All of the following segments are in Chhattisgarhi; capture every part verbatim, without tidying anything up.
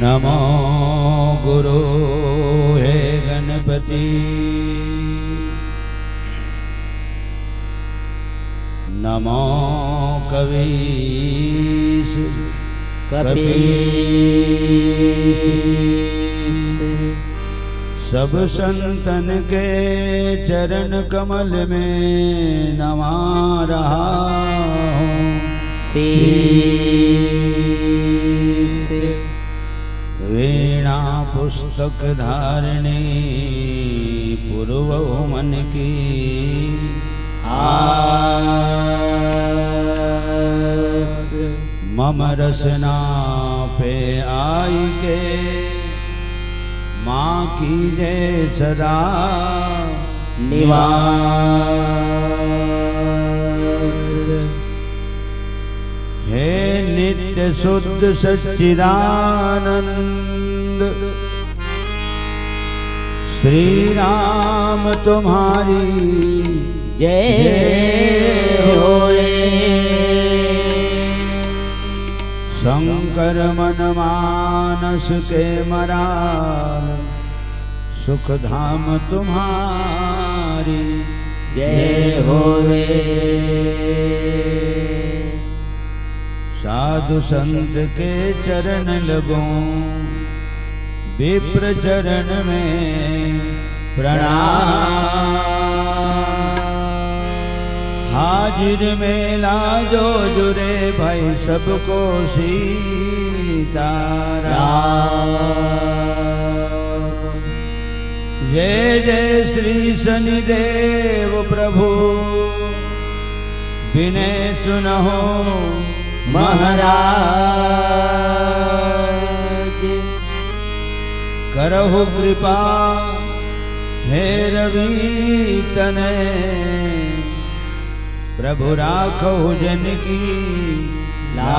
नमो गुरु हे गणपति, नमो कवीश कपीश। सब संतन के चरण कमल में नवा रहा हूँ शीश। वीणा पुस्तक धारिणी पुरवहु मन की आस। मम रसना पे आइके माँ कीजे सदा निवास। हे नित्य शुद्ध सच्चिदानंद श्री राम तुम्हारी जय होए। शंकर मन मानस के मराल सुख धाम तुम्हारी जय होवे। साधु संत के चरण लगो विप्र चरण में प्रणाम। हाजिर मेला जो जुरे भाई सबको सीताराम। जय जय श्री शनिदेव प्रभु विनय सुनहु महाराज। करहु कृपा हे रवि तनय प्रभु राखहु जन की लाज।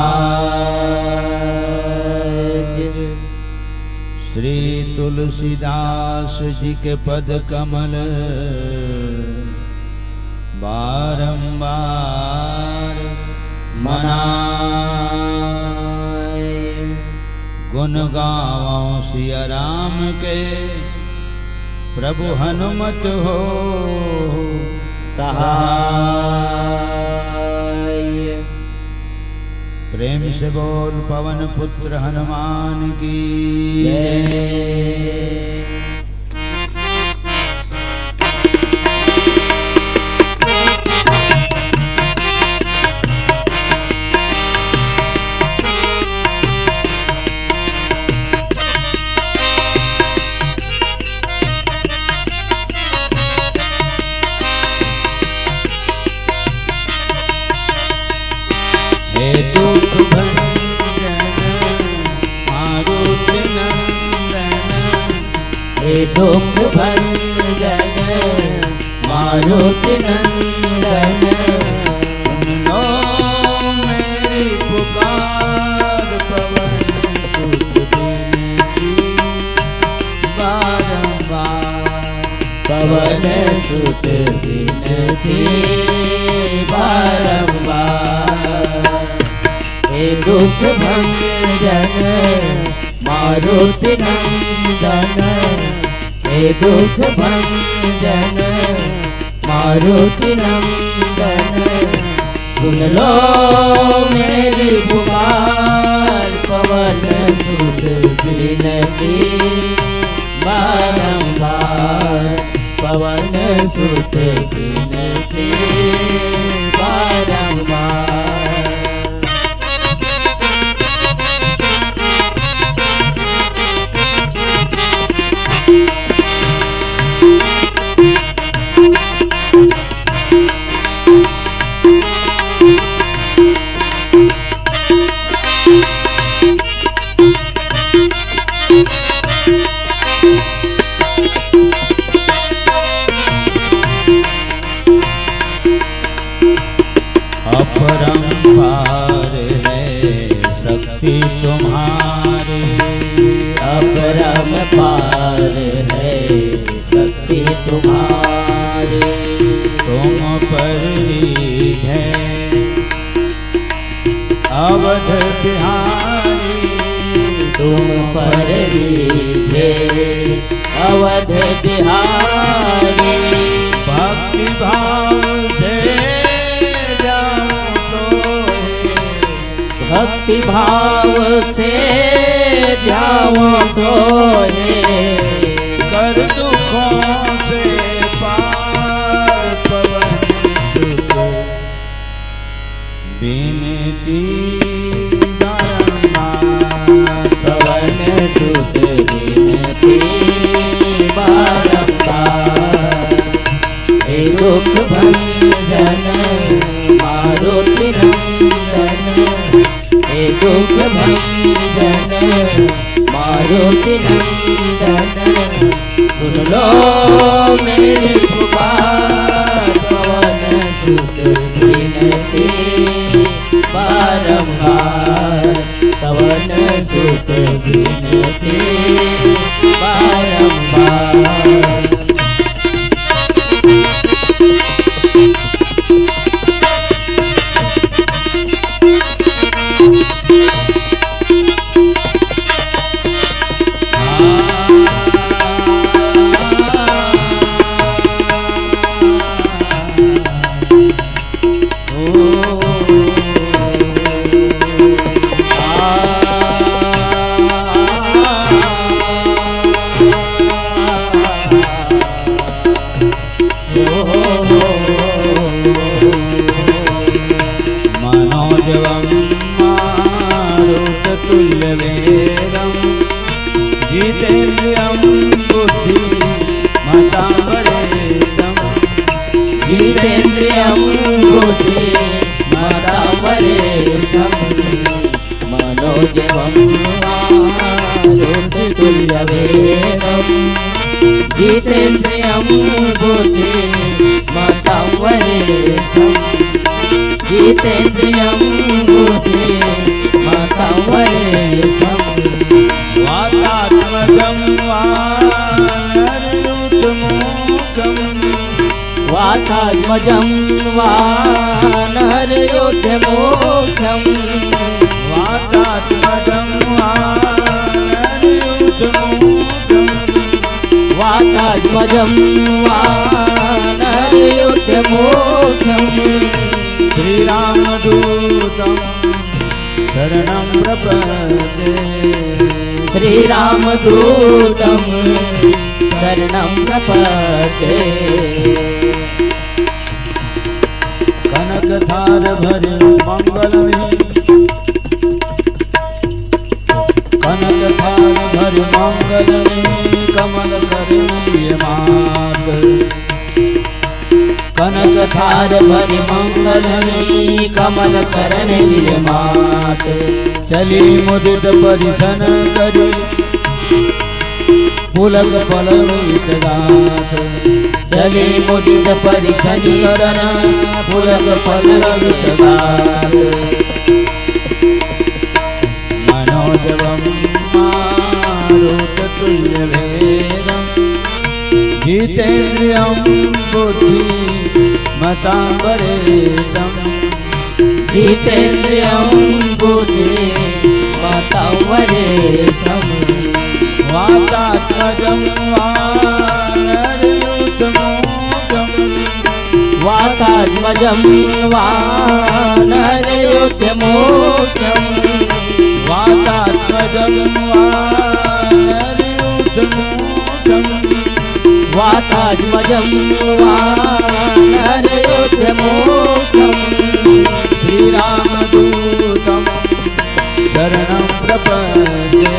श्री तुलसीदास जी के पद कमल बारंबार मनाए। गुण गावों सिया राम के प्रभु हनुमत हो सहाय। प्रेम से बोल पवन पुत्र हनुमान की जय। हे दुख भंजन मारुति नंदन, हे दुख भंजन मारुति नंदन, सुन लो मेरी पुकार पवन सुत विनती बारंबार। पवन सुत विनती बारंबार। हे दुख भंजन मारुति नंदन, हे दुख भंजन मारुति नंदन, सुन लो मेरी पुकार पवन सुत विनती बारंबार। पवन सुत विनती बारंबार। अपरंपार है शक्ति तुम्हारी, अपरंपार है शक्ति तुम्हारी। तुम पर रीझे अवध बिहारी, तुम पर रीझे अवध बिहारी। भक्ति भाव से जाऊं तो, भक्ति भाव से जाऊं तो हे, कर दुखों से पार पवन सुत। विनती बारंबार पवन सुत, विनती बारंबार। हे दुख भंजन मारुति नंदन, हे दुख भंजन मारुति नंदन, सुन लो मेरी पुकार। पवन सुत विनती बारंबार, पवन सुत विनती बारंबार। मनोजवं मारुततुल्यवेगं जितेन्द्रियं बुद्धिमतां वरिष्ठं, जितेन्द्रियं बुद्धिमतां वरिष्ठं। मनोजवं मारुततुल्यवेगं जितेन्द्रियं बुद्धिमतां वरिष्ठं, जितेन्द्रियं बुद्धिमतां वरिष्ठं। वातात्मजं वानरयूथमुख्यं, वातात्मजं वानरयूथमुख्यं, वातात्मजं वानरयूथमुख्यं, वातात्मजं वानरयूथमुख्यं। श्रीरामदूतं शरणं प्रपद्ये, श्रीरामदूतं शरणं प्रपद्ये। कनक थार भरि मंगल में, कनक थार भरि मंगल में कमल करें ये मात। कनक थार भरि मंगल में कमल करें ये मात। चली मुदित परिछन करी पुलक पलवित गाथ। चली मुदित परिछन करी पुलक पलवित गाथ। मनोजवं मारुततुल्यवेगं जितेन्द्रियं बुद्धिमतां वरिष्ठं, जितेन्द्रियं बुद्धिमतां वरिष्ठं। वातात्मजं वानरयूथमुख्यं, वातात्मजं वानरयूथमुख्यं, वातात्मजं वानरयूथमुख्यं, वातात्मजं वानरयूथमुख्यं। श्रीरामदूतं शरणं प्रपद्ये,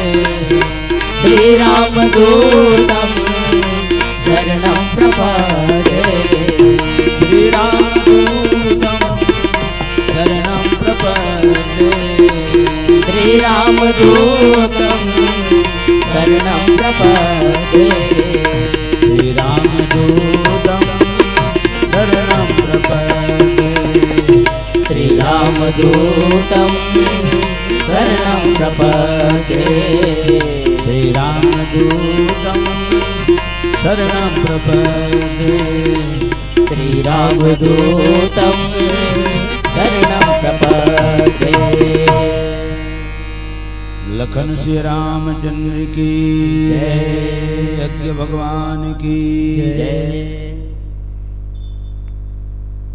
श्रीरामदूतं शरणं प्रपद्ये, श्रीरामदूतं शरणं प्रपद्ये, श्रीरामदूतं शरणं प्रपद्ये, श्रीरामदूतं शरणं प्रपद्ये, श्रीरामदूतं शरणं प्रपद्ये, श्रीरामदूतं शरणं प्रपद्ये, श्रीरामदूतं शरणं प्रपद्ये। लखन श्री रामचंद्र की जय। यज्ञ भगवान की जय।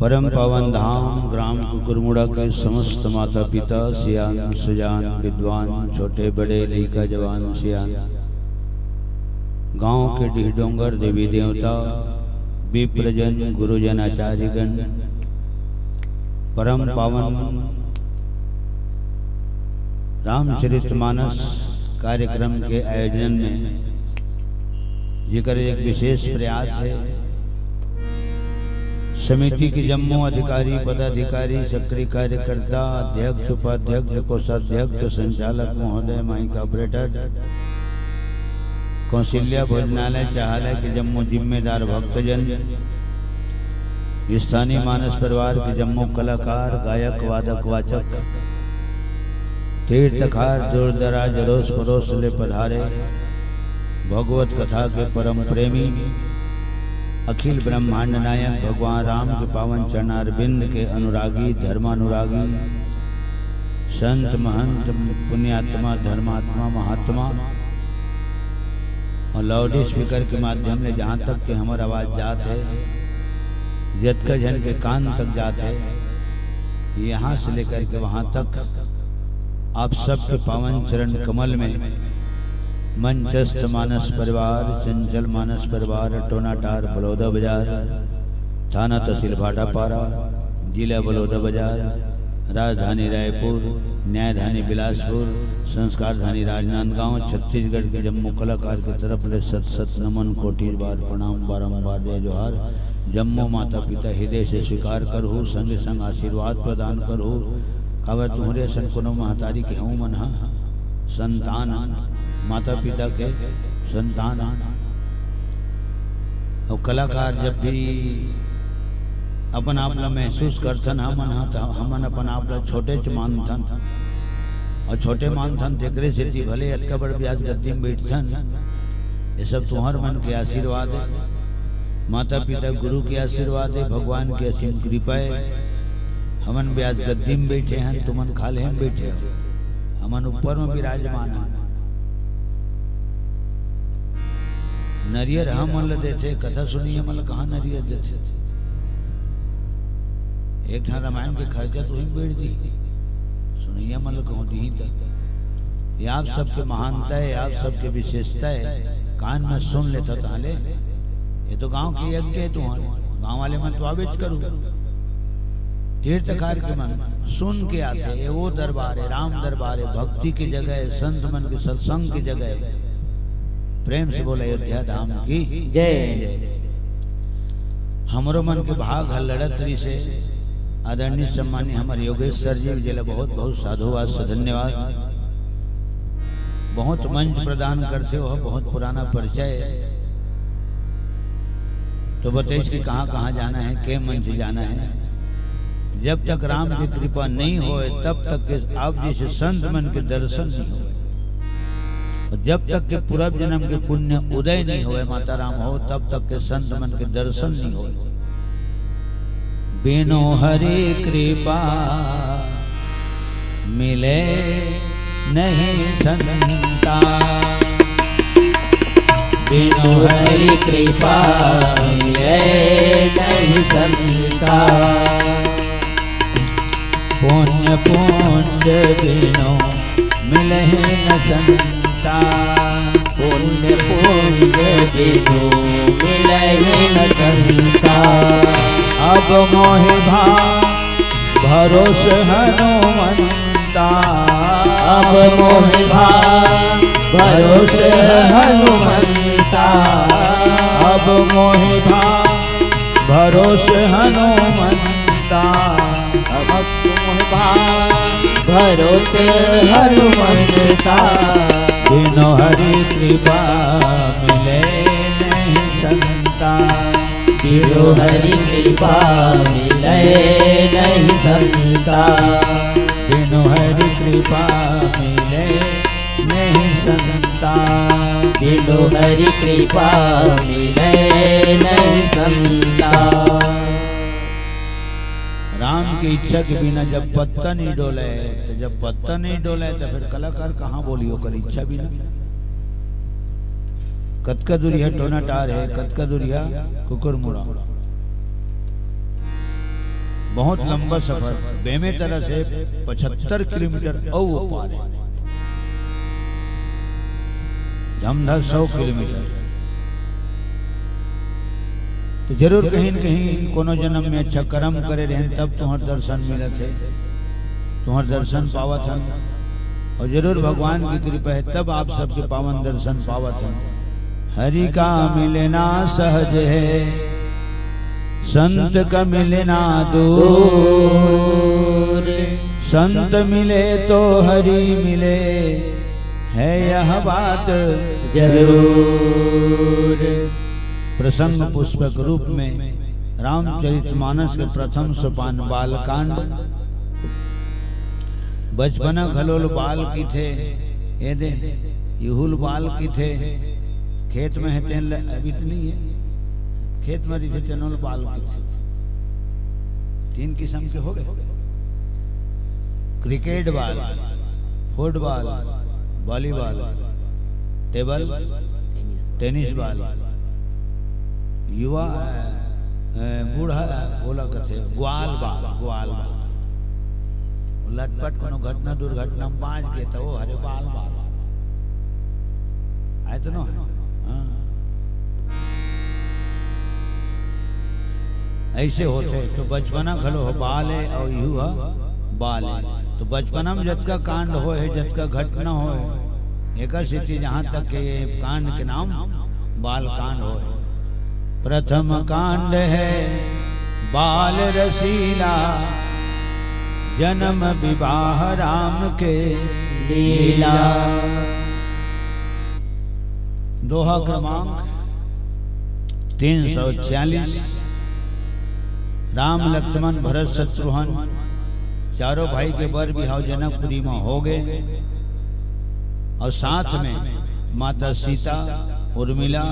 परम पावन धाम ग्राम कुकुरमुड़ा के समस्त माता पिता, सियान सुजान, विद्वान, छोटे बड़े, लइका जवान सियान, गांव के डीह डोंगर देवी देवता, विप्रजन, गुरुजन, आचार्यगण, परम पावन रामचरितमानस कार्यक्रम के आयोजन में जेकर एक विशेष प्रयास है, समिति के जम्मो अधिकारी, पदाधिकारी, सक्रिय कार्यकर्ता, अध्यक्ष, उपाध्यक्ष, कोषाध्यक्ष, संचालक महोदय, माइक ऑपरेटर, कौशल्या भोजनालय चाहालय के जम्मो जिम्मेदार भक्तजन, स्थानीय मानस परिवार के जम्मो कलाकार, गायक, वादक, वाचक, तीर्थकार, दूर दराज, अरोस परोस ले पधारे, भगवत कथा के परम प्रेमी, अखिल ब्रह्मांड नायक भगवान राम के पावन चरणारविंद के अनुरागी, धर्मानुरागी, संत महंत, पुण्यात्मा, धर्मात्मा, महात्मा, और लाउड स्पीकर के माध्यम ले जहाँ तक के हमर आवाज जात है, जतका जन के कान तक जात है, यहाँ से लेकर के वहाँ तक आप सबके पावन चरण कमल में मंचस्थ मानस परिवार, चंचल मानस परिवार, टोनाटार बलौदा बाजार, थाना तहसील भाटापारा, जिला बलौदा बाजार, राजधानी रायपुर, न्यायधानी बिलासपुर, संस्कारधानी राजनांदगांव, छत्तीसगढ़ के जम्मो कलाकार के तरफ ले सत सत नमन, कोटि बार प्रणाम, बारंबार जय जोहार। जम्मो माता पिता हृदय से स्वीकार करहु, संगे संग आशीर्वाद प्रदान करहु। काबर तुहरे असन कोनो महतारी के हूँ मन ह संतान, माता पिता के संतान। और कलाकार जब भी अपन आप ला महसूस करथन, हमन ह, त हमन अपन आप ला छोटे च मानथन, और छोटे मानथन, तेकरे सेती भले अतका बड़ ब्याज गद्दी में बैठथन। ये सब तुहर मन के आशीर्वाद है, माता पिता गुरु के आशीर्वाद है, भगवान के असीम कृपा है। हमन ब्याज गद्दी में बैठे हन, तुमन खाल्हे में बैठे हो, हमन ऊपर में विराजमान हन। नरियर हमन ल देथे, कथा सुनइया मन ल कहाँ नरियर देथे? एक ठन रामायण के खर्चा तो ही बेड़ दी, सुनइया मन ल कहूँ दिही त। ये आप सबके महानता है, आप सबके विशेषता है, कान में सुन लेता ताले। ये तो गांव के यज्ञ है तुहर, गांव वाले मन तो आवेच करू। तीर्थकार के मन सुन के आथे, ये वो दरबार है, राम दरबार है, भक्ति की जगह है, संत मन के सत्संग की जगह है। प्रेम से बोल अयोध्या धाम की जय। हमरो मन के भाग ह लड़त रहिसे। आदरणीय सम्मानी हमर योगेश सर जी, जेला बहुत बहुत साधुवाद से धन्यवाद। बहुत मंच प्रदान करथे, वह बहुत पुराना परिचय है। तो बताइस कि कहाँ कहाँ जाना है, के मंच जाना है। जब तक राम की कृपा नहीं होए, तब तक के आप जैसे संत मन के दर्शन नहीं होए। और जब तक के पूर्व जन्म के पुण्य उदय नहीं होए, माता राम हो, तब तक के संत मन के दर्शन नहीं होए। बिनु हरि कृपा मिले नहीं संता। बिनु हरि कृपा मिले नहीं संता। पुण्य पुंज बिनु मिलहि न संता। पुण्य पुंज बिनु मिलहि न संता। अब मोहि भा भरोस हनुमंता। अब मोहि भा भरोस हनुमंता। अब मोहि भा भरोस हनुमंता। अब मोहि भा भरोस हनुमंता। बिनु हरि कृपा मिले नहीं संता। बिनु हरि कृपा मिले नहीं संता। बिनु हरि कृपा मिले नहीं संता। बिनु हरि कृपा मिले नहीं संता। राम के इच्छा के बिना जब पत्ता नहीं डोले, तो जब पत्ता नहीं डोले, तो फिर कलाकार कहाँ बोली ओकर इच्छा बिना? कतका दुरिहा टोना टार है, कतका दुरिहा कुकुर मुड़ा। बहुत लंबा सफर, बेमेतरा से पचहत्तर किलोमीटर अउ वो पार है। धमधा सौ किलोमीटर। तो जरूर कहीं न कहीं कोनो जन्म में अच्छा कर्म करे रहेन, तब तुम्हार दर्शन मिलत है, तुम्हार दर्शन पावत हन। और जरूर भगवान की कृपा है, तब आप सबके पावन दर्शन पावत हन। हरि का मिलना सहज है, संत का मिलना दूर। संत मिले तो हरि मिले, है यह बात जरूर। प्रसंग पुष्पक रूप में रामचरितमानस के प्रथम सोपान बालकांड। बचपना घलो ल बाल किथे, ए दे, इहू ल बाल किथे। खेत में हे तेन ल, अभी तो नहीं है, खेत में रहिथे तेनो ल बाल किथे। तीन किस्म के हो गए, क्रिकेट बाल, फुटबॉल, वॉलीबॉल, टेबल टेनिस बाल, युवा, अ, अ, बूढ़ा, ओला कथे ग्वाल बाल, ग्वाल बाल। वो लटपट कोनो घटना दुर्घटना में बाँच गे त वो हरे बाल बाल। आए तो नो? हाँ। ऐसे होथे तो बचपना घलो ह बाल ए अउ इहू ह बाल ए। तो बचपना में जतका कांड होए हे, जतका घटना होए हे, एकर सेती जहाँ तक के ये कांड के नाम बाल कांड होए हे। प्रथम कांड है बाल रसीला, जन्म विवाह राम के लीला। दोहा क्रमांक तीन सौ छियालीस। राम लक्ष्मण भरत शत्रुघ्न चारों भाई के बर बिहाव जनकपुरी म हो गे अउ साथ में माता सीता, उर्मिला,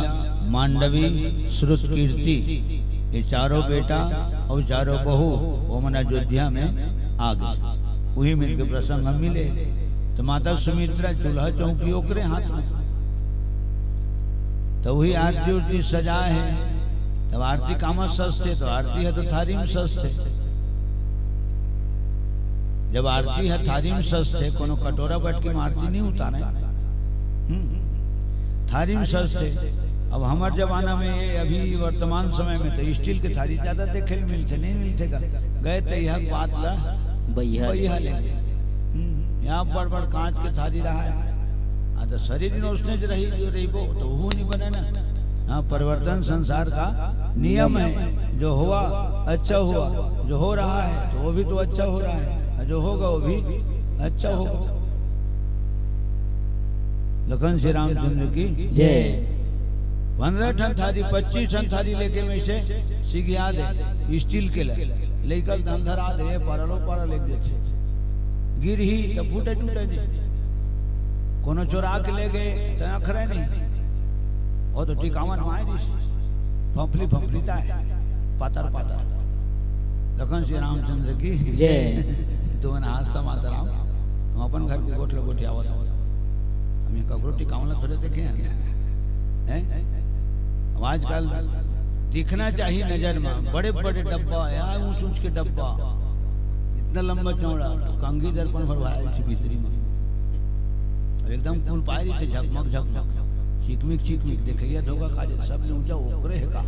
मांडवी, श्रुतकीर्ति, ये चारों बेटा अउ चारों बहू ओमन अयोध्या में आ गे। उही मेर के प्रसंग हम मिले। तो माता सुमित्रा चूल्हा चौकी ओकरे हाथ में, तो उही आरती उरती सजाए हे। तब आरती कामा सजथे, तो आरती ह तो थारी में सजथे। जब आरती ह थारी में सजथे, कोनो कटोरा बटकी में आरती नहीं उतारे। हम्म। थारी में सजथे। अब हमर जमाना में, ये अभी वर्तमान समय में तो स्टील के थारी ज्यादा देखे ल मिलथे, नहीं मिलथे का? गए तइहा बात ला बइहा बइहा ले। हम्म, यहाँ बड़ बड़ कांच के थारी रहा है। आ तो सरी दिन उसने ज रही, जो रहिबो, तो वो नहीं बने ना। हाँ, परिवर्तन संसार का नियम है। जो हुआ, अच्छा हुआ, जो हो रहा है, तो वो भी तो अच्छा हो रहा है, और जो होगा, वो भी अच्छा होगा। लखन श्री रामचंद्र की जय। पंद्रह ठन थारी, पच्चीस ठन थारी लेके में से सिगिया दे, स्टील के ले, लइका ल धन धरा दे, परलो परल एक जैसे। गिरही त फूटे टूटे नहीं। कोनो चोरा के ले गए त अखरे नहीं। वो तो टिकावन माय दिस। फफली फफलीता है, पातर पातर। लखन श्री रामचंद्र की जय। तो मन आज तो माता राम, हम अपन घर के गोठ ल गोठियावत हन। हम ये ककरो टिकावन ला थोड़े देखे हैं। हैं? अब आजकल दिखना चाहिए नजर में, बड़े बड़े डब्बा, या ऊंच ऊंच के डब्बा, इतना लंबा चौड़ा, कंघी दर्पण भर भराए रहिथे भीतरी में। अब एकदम कुल पाए रहिथे झकमक झकमक, चिकमिक चिकमिक, देखइया धोखा खा जाथे, सब ले ऊंचा ओकरे हे का।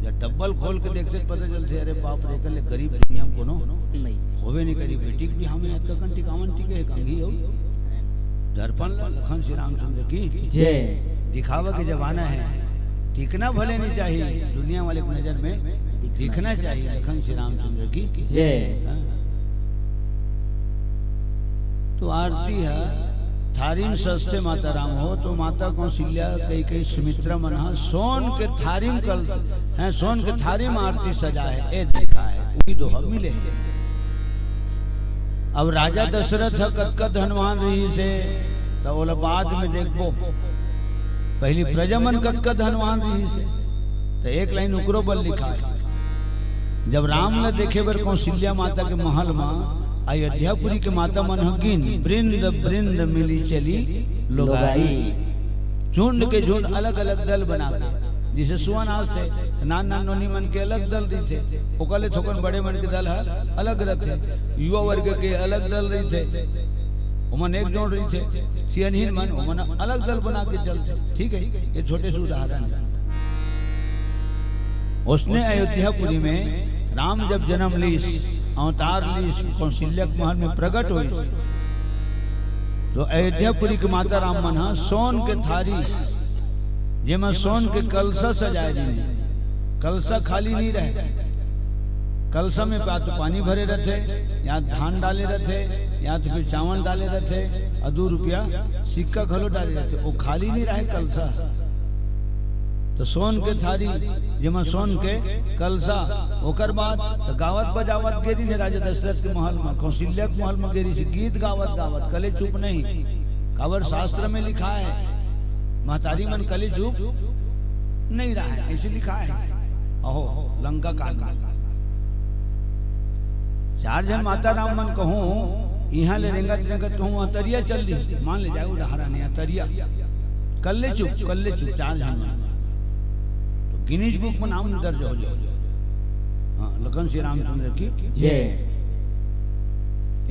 जब डब्बल खोल के देखथे त पता चलथे, अरे बाप रे, एकर ले गरीब दुनिया में कोनो नहीं। होवे नहीं करी। बेटी के बिहाव में अतका कन टिकावन टिके हे, कंघी अउ दर्पण ला। लखन श्री रामचंद्र की जय। दिखावा के जमाना है, टिकना भले नहीं चाहिए, दुनिया वाले की नजर में दिखना चाहिए। लखन श्री रामचंद्र की जय। हाँ। तो आरती है, थारी में सजथे माता राम हो, तो माता कौशल्या, कैकेयी, सुमित्रा मन ह सोन के थारी में कल हैं, सोन के थारी में आरती सजाए, ए देखा है, उही दोहा मिले। अब राजा दशरथ ह कतका धनवान रहिस हे, त ओला बाद में देखबो। पहली प्रजा मन कतका धनवान रहिस हे, त एक लाइन ओकरो बर लिखा है। जब राम ल देखे बर कौशल्या माता के महल म अयोध्यापुरी के माता मन ह गिन, "बृंद बृंद मिली चली लुगाई।" झुंड के झुंड, अलग-अलग दल बना के, जइसे सुआ नाचथे, नान नान नोनी मन के अलग दल रहिथे, ओकर ले थोकन बड़े मन के दल ह अलग रहिथे, युवा वर्ग के अलग दल रहिथे, ओमन एक जोड़ रहिथे, सियनहीन मन, ओमन अलग दल बना के चलथे। ठीक है, ये छोटे से उदाहरण है। उसने अयोध्यापुरी में राम जब जन्म लीस, अवतार लीस, कौशल्या के महल में प्रगट होइस, तो अयोध्यापुरी के माता राम मन ह सोन के थारी, जेमा सोन के कलसा सजाए रहिन। कलसा खाली नहीं रहे, कलसा में या तो पानी भरे रथे, या धान डाले रथे, या तो फिर चावल डाले रथे, और दू रुपया सिक्का घलो डाले रथे। वो खाली नहीं रहे कलसा। तो सोन के थारी, जेमा सोन के कलसा, ओकर बाद तो गावत बजावत गे रहिन हे राजा दशरथ के महल में, कौशल्या के महल में गे रहिन हे, गीत गावत गावत, कले चुप नहीं। काबर शास्त्र में लिखा है, महतारी मन कले चुप नहीं रहे, ऐसे लिखा है। अहो, लंका कांड में चार झन माता राम मन कहूँ, इहाँ ले रेंगत रेंगत कहूँ, "अतरिया चल दी।" मान ले जाए उदाहरण है, अतरिया। कल्ले चुप, कल्ले चुप, चार झन मन। तो गिनीज बुक में नाम दर्ज हो जाए। हाँ, लखन श्री रामचंद्र की जय।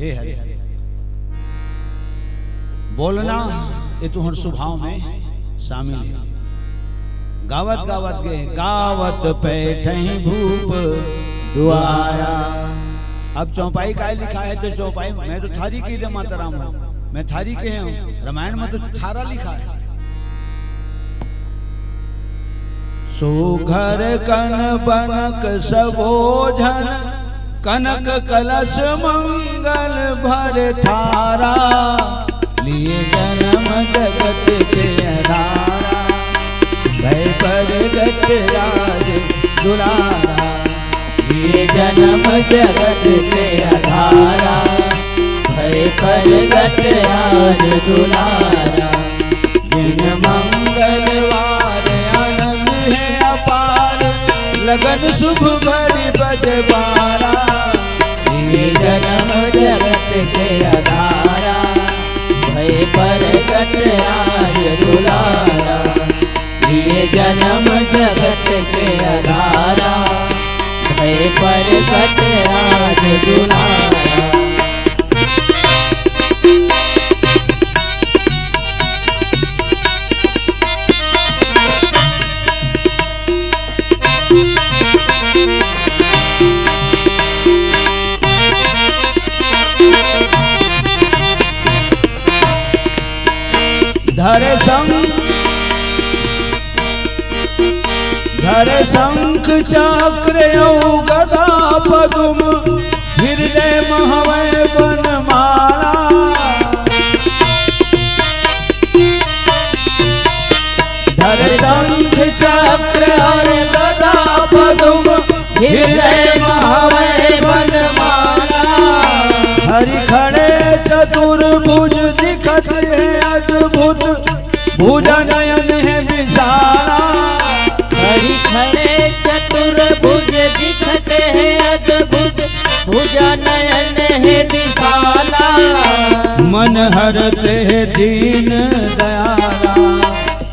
ए हरे। बोलना, ये तुहर स्वभाव में शामिल है। गावत गावत गे, "गावत पैठही भूप दुआरा।" अब चौपाई काय लिखा है? तो चौपाई, मैं तो थारी कहि दे माता राम हूँ, मैं थारी कहे हूँ, रामायण में तो थारा लिखा है। सुघर कन बनक सबो झन, कनक कलश मंगल भर थारा। लिए जनम जगत के आधारा, भय प्रगट राज दुलारा। लिए जनम जगत के आधारा, भय प्रगट राज दुलारा। दिन मंगलवार आनंद है अपार, लगन शुभ घड़ी बज बारा। ये जनम जगत के आधारा, भय प्रगट राज दुलारा। ये जनम जगत के आधारा, भय प्रगट राज दुलारा। धर संग धर शंख चक्र अउ गदा पदुम, हृदय म हवय बनमाला। धर शंख चक्र अउ गदा पदुम, हृदय म हवय बनमाला। हरि खड़े चतुर्भुज दिखत हे अद्भुत, भुजा नयन हे विशाला। हरि खड़े चतुर्भुज दिखत हे अद्भुत, भुजा नयन हे विशाला। मन हरत हे दीन दयाला।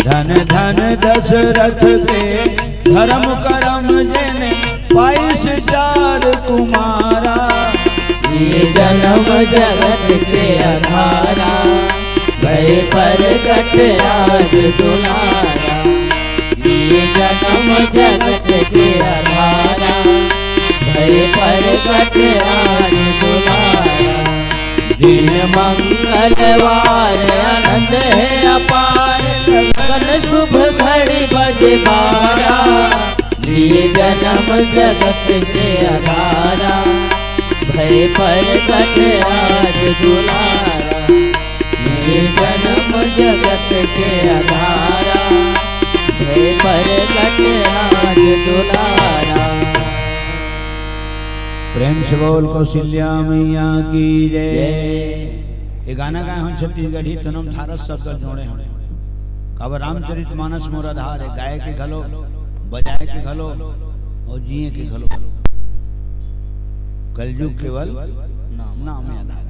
धन धन दशरथ के धर्म करम, जेने पाइस चार कुमारा। ये जनम जगत के आधारा, भय प्रगट राज दुलारा। ये जनम जगत के आधारा, भय प्रगट राज दुलारा। दिन मंगलवार आनंद हे अपार, लगन शुभ घड़ी बज बारा। लिए जनम जगत के आधारा, भय प्रगट राज दुलारा। लिए जनम जगत के आधारा, भय प्रगट राज दुलारा। प्रेम से बोल कौशल्या मैया की जय। जय। ये गाना गाए हन छत्तीसगढ़ी, तनम थारस शब्द जोड़े हन। काबर रामचरित मानस मोर आधार हे, गाए के घलो, बजाए के घलो अउ जिए के घलो। कलजुग केवल नाम। नाम आधार।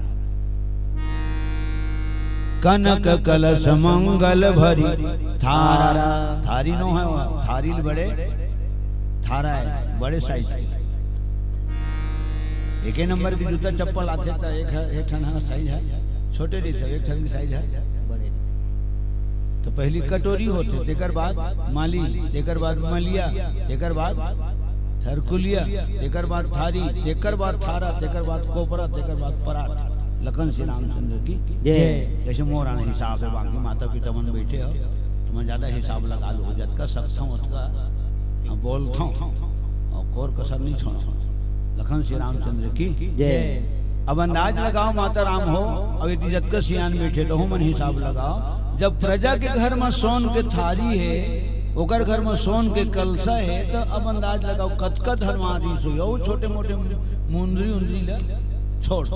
कनक कलश मंगल भरी थारा। थारी नो है वो, थारी ले बड़े थारा है, बड़े साइज के। एके नंबर के जूता चप्पल आथे त एक, एक ठन ह साइज है, छोटे रहिथे, एक ठन के साइज है। तो पहली कटोरी होथे, तेकर बाद माली, तेकर बाद मलिया, तेकर बाद थरकुलिया, तेकर बाद थारी, तेकर बाद थारा, तेकर बाद कोपरा, तेकर बाद परात। लखन श्री रामचंद्र की जय। जैसे मोर हिसाब है, बाकी माता पिता मन बैठे हो, तुमन ज्यादा हिसाब लगा लो, जतका सकथों ओतका हम बोलथों, और कोर कसर नहीं छोड़ो। लखन श्री रामचंद्र की जय। अब अंदाज लगाओ माता राम हो, अब यदि जतका सियान बैठे तो हो मन हिसाब लगाओ। जब प्रजा के घर में सोन के थारी है, ओकर घर में सोन के कलसा है, तो अब अंदाज लगाओ कतका धनवान रहिस होही। छोटे मोटे मुंदरी उंदरी ला छोड़,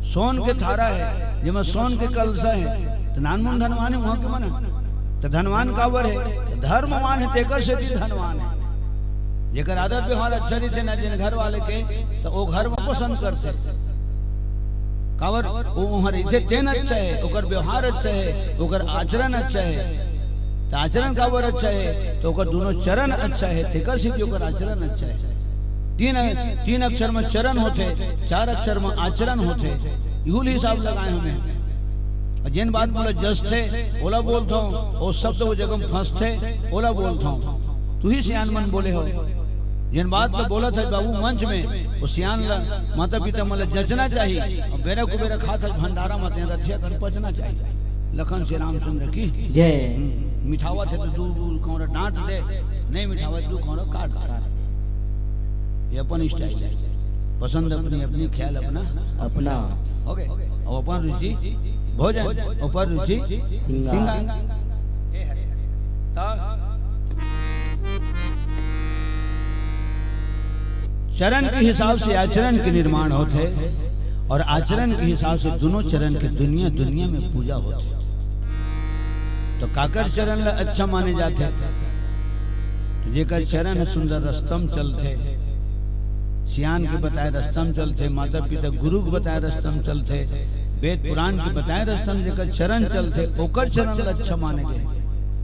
सोन के थारा है, जेमा सोन के कलसा है, तो नानमुन धनवान है वहां के मन। तो धनवान काबर है? तो धर्मवान है, तेकर सेती धनवान है। जेकर आदत व्यवहार अच्छा रहिथे ना जेन घर वाले के, तो वो घर में पसंद करथे। काबर? वो उहाँ रहिथे तेन अच्छा है, ओकर व्यवहार अच्छा है, ओकर आचरण अच्छा है। तो आचरण काबर अच्छा है? तो ओकर दोनों चरण अच्छा है, तेकर सेती ओकर आचरण अच्छा है। तीन, तीन अक्षर में चरण होथे, चार अक्षर में आचरण होथे। इहू ले हिसाब लगाए हमें। और जेन बात मोला जसथे, ओला बोलथौं, वो शब्द वो जगह में फंसथे, ओला बोलथौं। तुही सियान मन बोले हो। जेन बात ल बोलत हस बाबू मंच में, वो सियान ल, माता पिता मन ल जचना चाही। और बेरा कुबेरा खात हस भंडारा म, तेन रथिया कन पचना चाही। लखन श्री रामचंद्र की जय। हम्म, मिठावत है तो दू, दू कौड़ा डांट दे, नहीं मिठावत दू कौड़ा काट दे। ये अपन स्टाइल है, पसंद अपनी अपनी, ख्याल अपना अपना। हो गए। और अपन रुचि भोजन, अपन रुचि सिंगार। सिंगार। ये है। तो चरण के हिसाब से आचरण के निर्माण होथे और आचरण के हिसाब से दोनों चरण के दुनिया दुनिया में पूजा होथे। तो काकर चरण ला अच्छा माने जाथे? तो जेकर चरण ह सुंदर रस्ता म चलथे, सियान के बताए रस्ता म चलथे, माता पिता गुरु के बताए रस्ता म चलथे, वेद पुराण के बताए रस्ता म जेकर चरण चलथे, ओकर चरण ला अच्छा माने गे।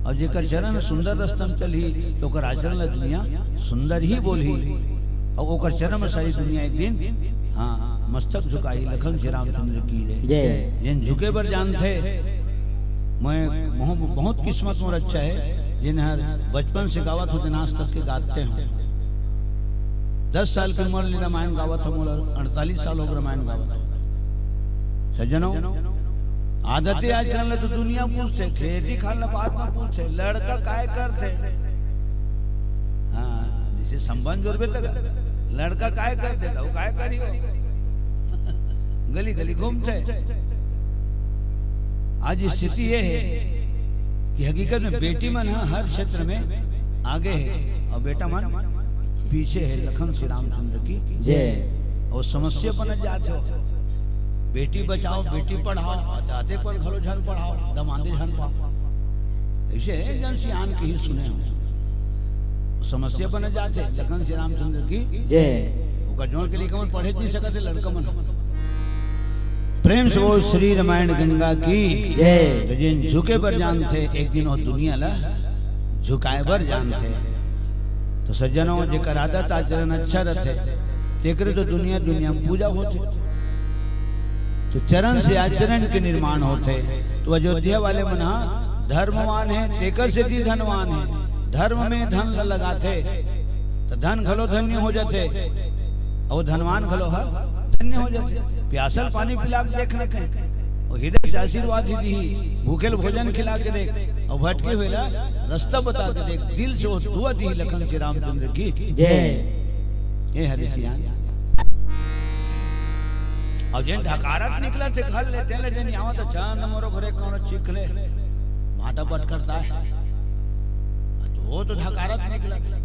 और जेकर चरण सुंदर रस्ता म चलही, तो ओकर आचरण ला दुनिया सुंदर ही बोलही। और ओकर चरण में सारी दुनिया एक दिन, हाँ, मस्तक झुकाही। लखन श्री रामचंद्र की जय। जय। जेन झुके बर जानथे, मैं बहुत, बहुत किस्मत मोर अच्छा है, जेन हर बचपन से गावत हों, आज तक के गाते हों। दस साल की उम्र ले रामायण गावत हों, मोला अड़तालीस साल हो गए रामायण गावत हों। सज्जनों, आदते आचरण ला तो दुनिया पूछथे, खेती खार ला बाद में पूछथे, लड़का काय करथे? हाँ, जैसे संबंध जोड़बे तक, लड़का काय करथे, तो काय करी हो? गली गली घूमथे। आज स्थिति ये है कि हकीकत में बेटी मन ह हर क्षेत्र में आगे है और बेटा मन पीछे है। लखन श्री रामचंद्र की जय। और समस्या बनत जात हो, बेटी बचाओ, बेटी पढ़ाओ, और दाते पर घलो झन पढ़ाओ, दमांदे झन पाओ। ऐसे है, जन सियान के ही सुने हो, वो समस्या बनत जात है। लखन श्री रामचंद्र की जय। ओकर जोड़ के लिए कमन पढ़े नहीं सकत है लड़का मन। प्रेम से बोल श्री रामायण गंगा की जय। तो जेन झुके बर जानथे, एक दिन वो दुनिया ला झुकाए बर जानथे। तो सज्जनों, जेकर आदत आचरण अच्छा रथे, तेकरे तो दुनिया दुनिया में पूजा होथे। तो चरण से आचरण के निर्माण होथे। तो अयोध्या वाले मन ह धर्मवान है, तेकर सेती धनवान है। धर्म में धन ल लगाथे, तो धन घलो धन्य हो जाथे, और धनवान घलो ह धन्य हो जाथे। प्यासल पानी पिला के देख न कहे, वो हृदय से आशीर्वाद ही दी, भूखेल भोजन खिला के देख, और भटके हुए ला रास्ता बता के देख, दिल से वो दुआ दी। लखन श्री रामचंद्र की जय। हे हरि सियान। और जेन ढकारत निकलथे घर ले, तेन ले जेन आवत, चंद मोरो घरे कौन चिख ले, भाटा बट करता है। तो वो तो ढकारत निकलथे।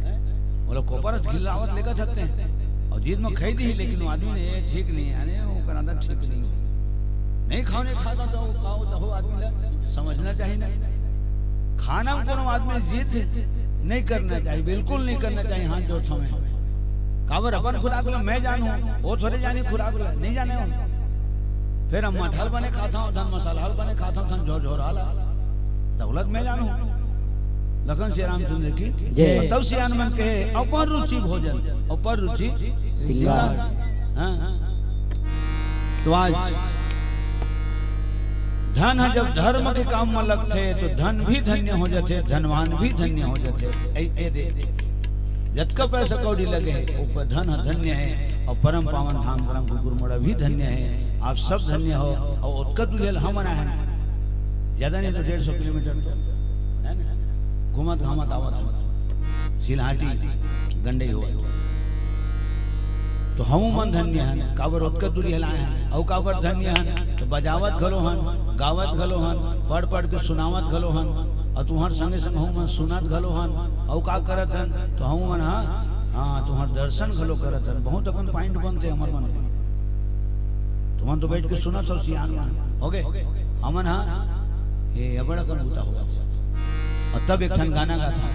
हैं? वो लोग कोपर घिलावत लेकर सकते हैं। और जिद में खाई दी, लेकिन वो आदमी ने, "ये ठीक नहीं है, अरे वो करादा ठीक नहीं हो।" नहीं खाओ, नहीं खाता तो खाओ, तो हो आदमी ला समझना चाहिए ना। खाना में कोनो आदमी जिद नहीं करना चाहिए, बिल्कुल नहीं करना चाहिए। हाथ जोड़ समय काबर अपन खुराक ल मैं जानहूं, वो थोरे जानी खुराक ल, नहीं जाने हो। फिर हम मठल बने खाता हूं, धन मसाला हल बने खाता हूं, धन झोर झोर हल। दौलत मैं जानहूं। लखन श्री रामचंद्र की जय। तब सियान मन कहे, "अपर रुचि भोजन, अपर रुचि सिंगार।" हाँ। तो आज धन ह जब धर्म के काम म लगथे, तो धन भी धन्य हो जाथे, धनवान भी धन्य हो जाथे। ए, ए दे, जतका पैसा कौड़ी लगे हे, ऊपर धन ह धन्य हे, और परम पावन धाम परम कुकुरमुड़ा भी धन्य हे। आप सब धन्य हो, और ओतका दूरिहा ल हमन आए हन, ज्यादा नहीं तो डेढ़ सौ किलोमीटर तो, है ना, घूमत घामत आवत हन, सिलहाटी, गंडई होवत। तो हमू मन धन्य हन, काबर ओतका दूरिहा ल आए हन, अउ काबर धन्य हन, तो बजावत घलो हन, गावत घलो हन, पढ़ पढ़ के सुनावत घलो हन, अउ तुम्हर संगे संग हमू मन सुनत घलो हन, अउ का करत हन, तो हमू मन, हाँ, हाँ, तुम्हर दर्शन घलो करत हन। बहुत अकन point बनथे हमर मन के। तुमन तो बैठ के सुनत हो सियान मन, हो गे? हमन हा, ये अबड़ अकन बूता होवत। और तब एक ठन गाना गाथा,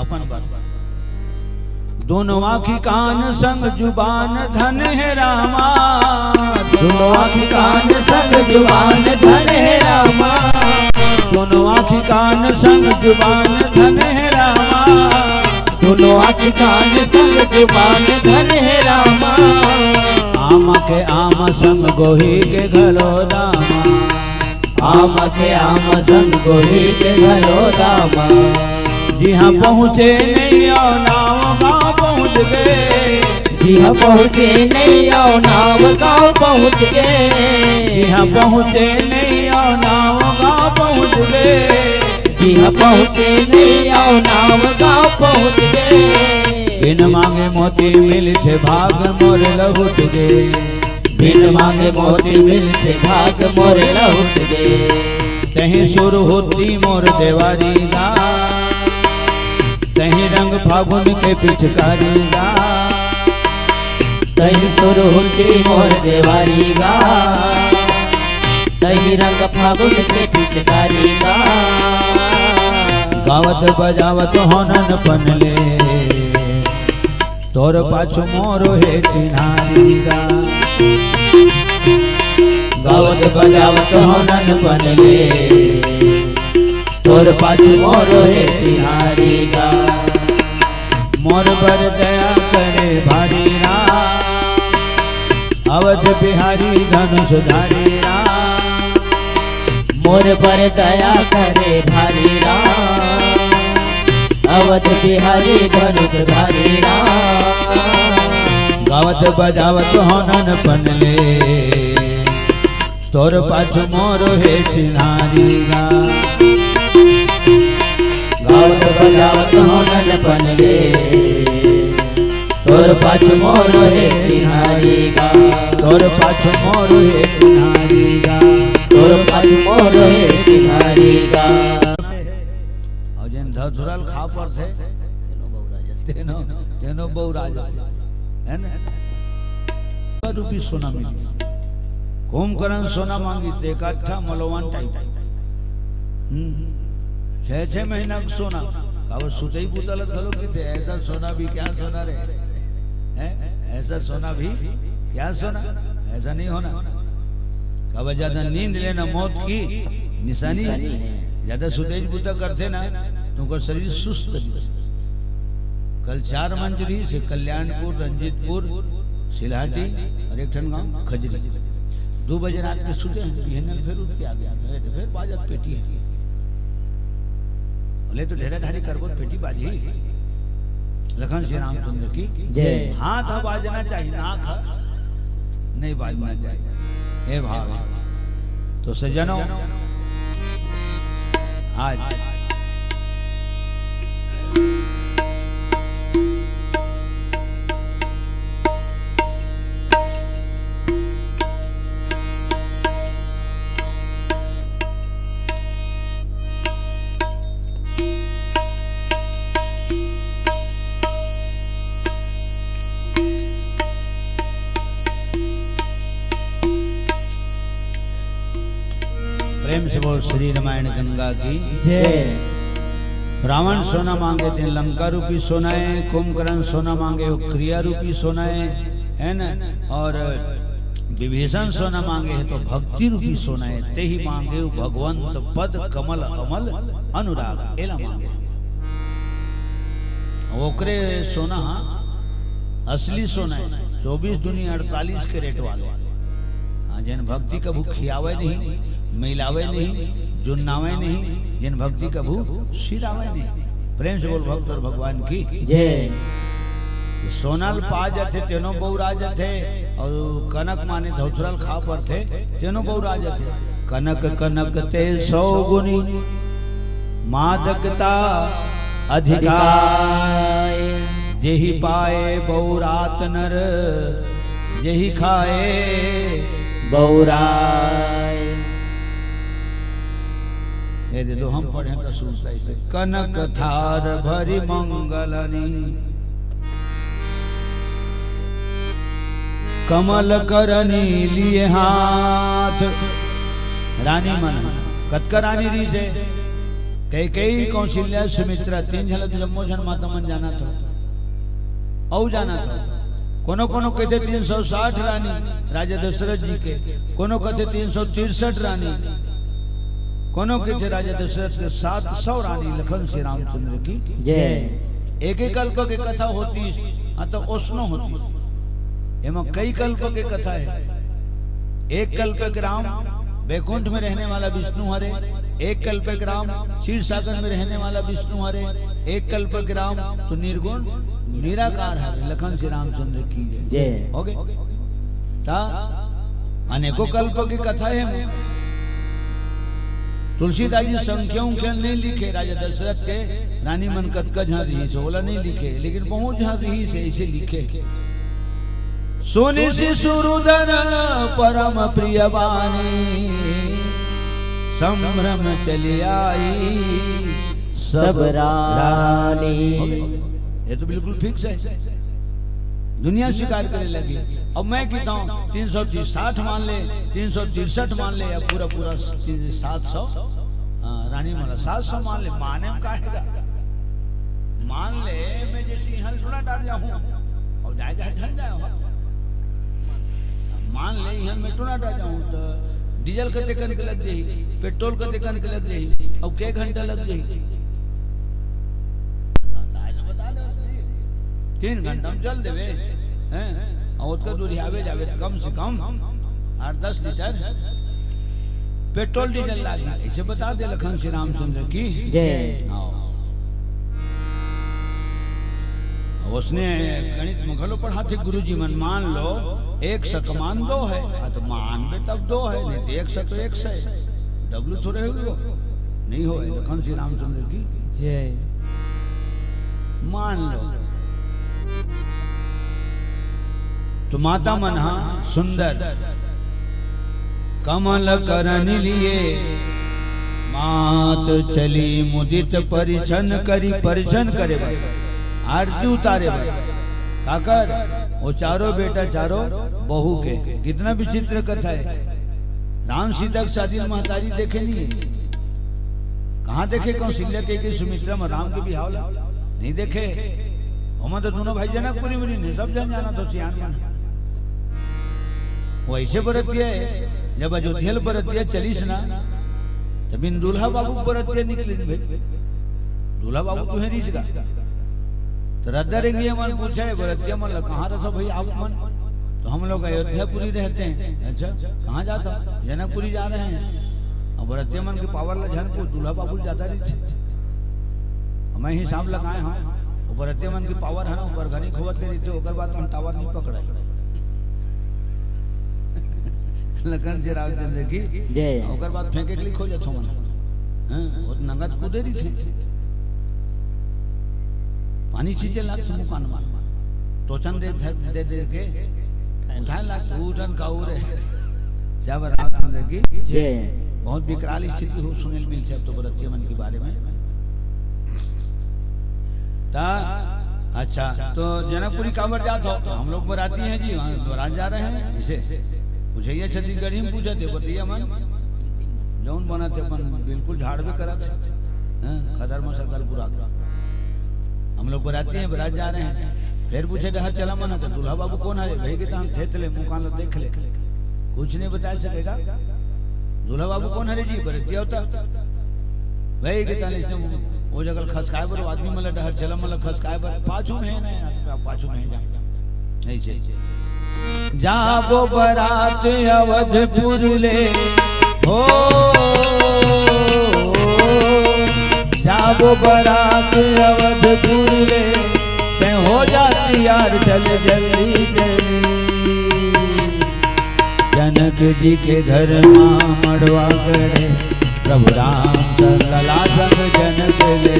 अपन बर। दोनों आँखी कान संग जुबान धन हे रामा। दोनों आँखी कान संग जुबान धन हे रामा। दोनों आँखी कान संग जुबान धन हे रामा। दोनों आँखी कान संग जुबान धन हे रामा। आम के आम संग गोही के घलो दामा। आम के आम संग गोही के घलो दामा। जिहाँ पहुँचे नैया नाव गाँव पहुँच गे। जिहाँ पहुँचे नैया नाव गाँव पहुँच गे। जिहाँ पहुँचे नैया नाव गाँव पहुँच गे। जिहाँ पहुँचे नैया नाव गाँव पहुँच गे। बिन मांगे मोती मिलथे भाग मोर लहुट गे। बिन मांगे मोती मिलथे भाग मोर लहुट गे। तहीं सुरहुती मोर देवारी गा। तहीं रंग फागुन के पिचकारी गा। तहीं सुरहुती मोर देवारी गा। तहीं रंग फागुन के पिचकारी गा। गावत बजावत होनन पनले। तोर पाछू मोरो हे चिन्हारी गा। गावत बजावत होनन पनले। तोर पाछू मोरो हे चिन्हारी गा। मोर बर दया करे भारी राम। अवध बिहारी धनुषधारी राम। मोर बर दया करे भारी राम। अवध बिहारी धनुषधारी राम। गावत बजावत होनन पनले। तोर पाछू मोरो हे चिन्हारी गा। गावत बजावत होनन पनले। तोर पाछू मोरो हे चिन्हारी गा। तोर पाछू मोरो हे चिन्हारी गा। तोर पाछू मोरो हे चिन्हारी गा। अउ जेन धतुरा ल खा परथे, तेनो बउरा जाथे। तेनो, तेनो बउरा जाथे। है ना? रूपी सोना मिली। कुंभकर्ण सोना मांगी, ते एक अच्छा मलवान type। हम्म। छह, छह महीना का सोना। काबर सुतई बुता ल घलो किथे, ऐसा सोना भी क्या सोना रे? हैं? ऐसा सोना भी क्या सोना? ऐसा नहीं होना। काबर ज्यादा नींद लेना मौत की निशानी है। निशानी है। ज्यादा सुतई बुता करथे ना, तो उनका शरीर सुस्त रही। कल चार मंजरी से कल्याणपुर, रंजीतपुर, सिलहाटी और एक ठन गांव खजरी। दो बजे रात के सुते हैं, बिहनल फिर उठ के आ गया, फिर, फिर बाजत पेटी है। बोले तो ढेरा ढारी करबो, पेटी बाजी। लखन श्री रामचंद्र की जय। हाथ बाजना चाहिए, नाक नहीं बाजना चाहिए। हे भाव, तो सज्जनों, आज प्रेम से बोल श्री रामायण गंगा की जय। रावण सोना मांगे, ते लंका रूपी सोना हे। कुंभकर्ण सोना मांगे, वो क्रिया रूपी सोना हे, है ना? और विभीषण सोना मांगे हे, तो भक्ति रूपी सोना हे। ते ही मांगे वो भगवंत पद कमल अमल अनुराग, एला मांगे। ओकरे सोना हा असली सोना हे, चौबीस दूनी अड़तालीस कैरेट वाले। हाँ, जेन भक्ति कभू खियावे नहीं, मिलावे नहीं, जुन्नावे नहीं, जेन भक्ति कभू सिरावे नहीं। प्रेम से बोल भक्त और भगवान की जय। सोना ल पा जाथे, तेनो बौरा जाथे, और कनक माने धौथरा ल खा परथे, तेनो बौरा जाथे। कनक कनक ते सौ गुनी मादकता अधिकाय। जेहि पाए बौरात नर, जेहि खाए बौराय। ये दे दो, हम पढ़े तो सुनता इसे। कनक थार भरि मंगलनी, कमल करनी लिए हाथ। रानी मन ह, कतका रानी रहिस हे? कैकेयी, कौशल्या, सुमित्रा, तीन झन ल तो जम्मो झन माता मन जानत हो, अउ जानत हो। कोनो कोनो कहिथे तीन सौ साठ रानी राजा दशरथ जी के, कोनो कहिथे तीन सौ तिरसठ रानी, कोनो कहिथे राजा दशरथ के सात सौ रानी। लखन श्री रामचंद्र की जय। एक एक कल्प के कथा होतिस, हाँ, तो ओसनो होतिस। एमा कई कल्प के कथा हे। एक कल्प के राम बैकुंठ में रहने वाला विष्णु हरे, एक कल्प के राम क्षीर सागर में रहने वाला विष्णु हरे, एक कल्प के राम तो निर्गुण निराकार हरे। लखन श्री रामचंद्र की जय। जय। हो गए? ता अनेकों कल्प की कथा हे। तुलसीदास जी संख्या उंख्या नहीं लिखे, राजा दशरथ के रानी मन कतका झन रहिस हे, ओला नहीं लिखे, लेकिन बहुत झन रहिस हे, इसे लिखे। सुनि शिशु रुदन परम प्रिय बानी, संभ्रम चली आई सब सब रानी। रानी। ये तो बिल्कुल फिक्स हे। दुनिया स्वीकार करे लगी। अब मैं कहता हूँ, तीन सौ साठ मान ले, तीन सौ तिरसठ मान ले, या पूरा पूरा तीन, सात सौ, हाँ, रानी मान ले, सात सौ मान ले, माने में काहे का? मान ले, मैं जैसे यहाँ टूना डार जाऊँ, और जाए जाए ढल जाए हो। मान ले, यहाँ मैं टूना डार जाऊँ, तो डीजल कते कन के लग जाही, पेट्रोल कते कन के लग जाही, और के घंटा लग जाही? तो अंदाज बता दे। तीन घंटा में चल देवे, हैं? और ओतका दूरी आवे जावे तो कम से कम आठ दस लीटर पेट्रोल डीजल लागी। ऐसे बता दे लखन श्री रामचंद्र की जय। हाँ। उसने गणित में घलो पढ़ाथे गुरुजी मन, मान लो एक सक मान दो है, हाँ, तो मान बे तब दो है, नहीं तो एक सक तो एक सै। डब्लू थोड़े हुई हो, नहीं हो, लखन श्री रामचंद्र की जय। मान लो तो माता मन हा सुंदर कमल करन लिए मात चली मुदित परिछन करी, परिछन करे बर, आरती उतारे बर। काकर? वो चारों बेटा, चारों बहू के। कितना विचित्र कथा है। राम सीता के शादी में महतारी देखे नहीं है। कहाँ देखे कौशल्या, कैकेयी, सुमित्रा में राम के बिहाव ला? नहीं देखे। ओमा तो दोनों भाई जनकपुरी में नहीं, सब जन जानत हो, सियान मन। वैसे बरतिया है, जब अयोध्या ले बरतिया चलिस ना, तब बिन दूल्हा बाबू के बरतिया निकलिस भाई। दूल्हा बाबू तुहे रिहिस गा। तो रद्दा रेंगिया मन पूछे, बरतिया मन ला, "कहाँ रहत हो भाई आप मन?" "तो हम लोग अयोध्यापुरी रहते हैं।" "अच्छा, कहाँ जात हो?" "जनकपुरी जा रहे हैं।" अब बरतिया मन के पावर ला झन पूछ, दूल्हा बाबू जादा रहिथे। मैं हिसाब लगाए हंव, वो बरतिया मन के पावर है ना, ऊपर घनी खोवत ले रहिथे, ओकर बाद हम टावर नहीं पकड़े। लखन श्री रामचंद्र की जय। ओकर बाद फेंके के लिए खोजत हो मन। हैं? वो तो नंगत कूदे रहिथे। पानी छींचे लागथे मुकान में। टोचन दे, दे, दे के उठाए लागथे, उठन का उरे। जय रामचंद्र की जय। बहुत विकराल स्थिति हो, सुने ल मिलथे अब तो बरतिया मन के बारे में। ता, अच्छा, तो जनकपुरी काबर जात हो? तो हम लोग बराती हैं जी, वहाँ बरात जा रहे हैं, इसे पूछे, ये छत्तीसगढ़ी में पूछे थे, बरतिया मन जौन बनथे अपन बिल्कुल झाड़बे करत हे। हाँ, खदर में सरकार पूरा। हम लोग बराती हैं, बरात जा रहे हैं, फिर पूछे, "डहर चला मन, तो दूल्हा बाबू कौन हरे?" भाई के तहन थे तले, मुँह कान ला देख ले, कुछ नहीं बता सकेगा। "दूल्हा बाबू कौन हरे जी?" बरतिया होता भाई के तहन इसने वो, वो जगह खसकाए बर, आदमी मतलब डहर चला मतलब खसकाए बर, पाछू में है ना यार, पाछू में है, जा। ऐसे जाबो बरात अवधपुर ले, हो, जाबो बरात अवधपुर ले, तैं हो जा तैयार, चल जल्दी चली। जनक जी के घर मा मड़वा गड़े, प्रभु राम लला संग जनक लले।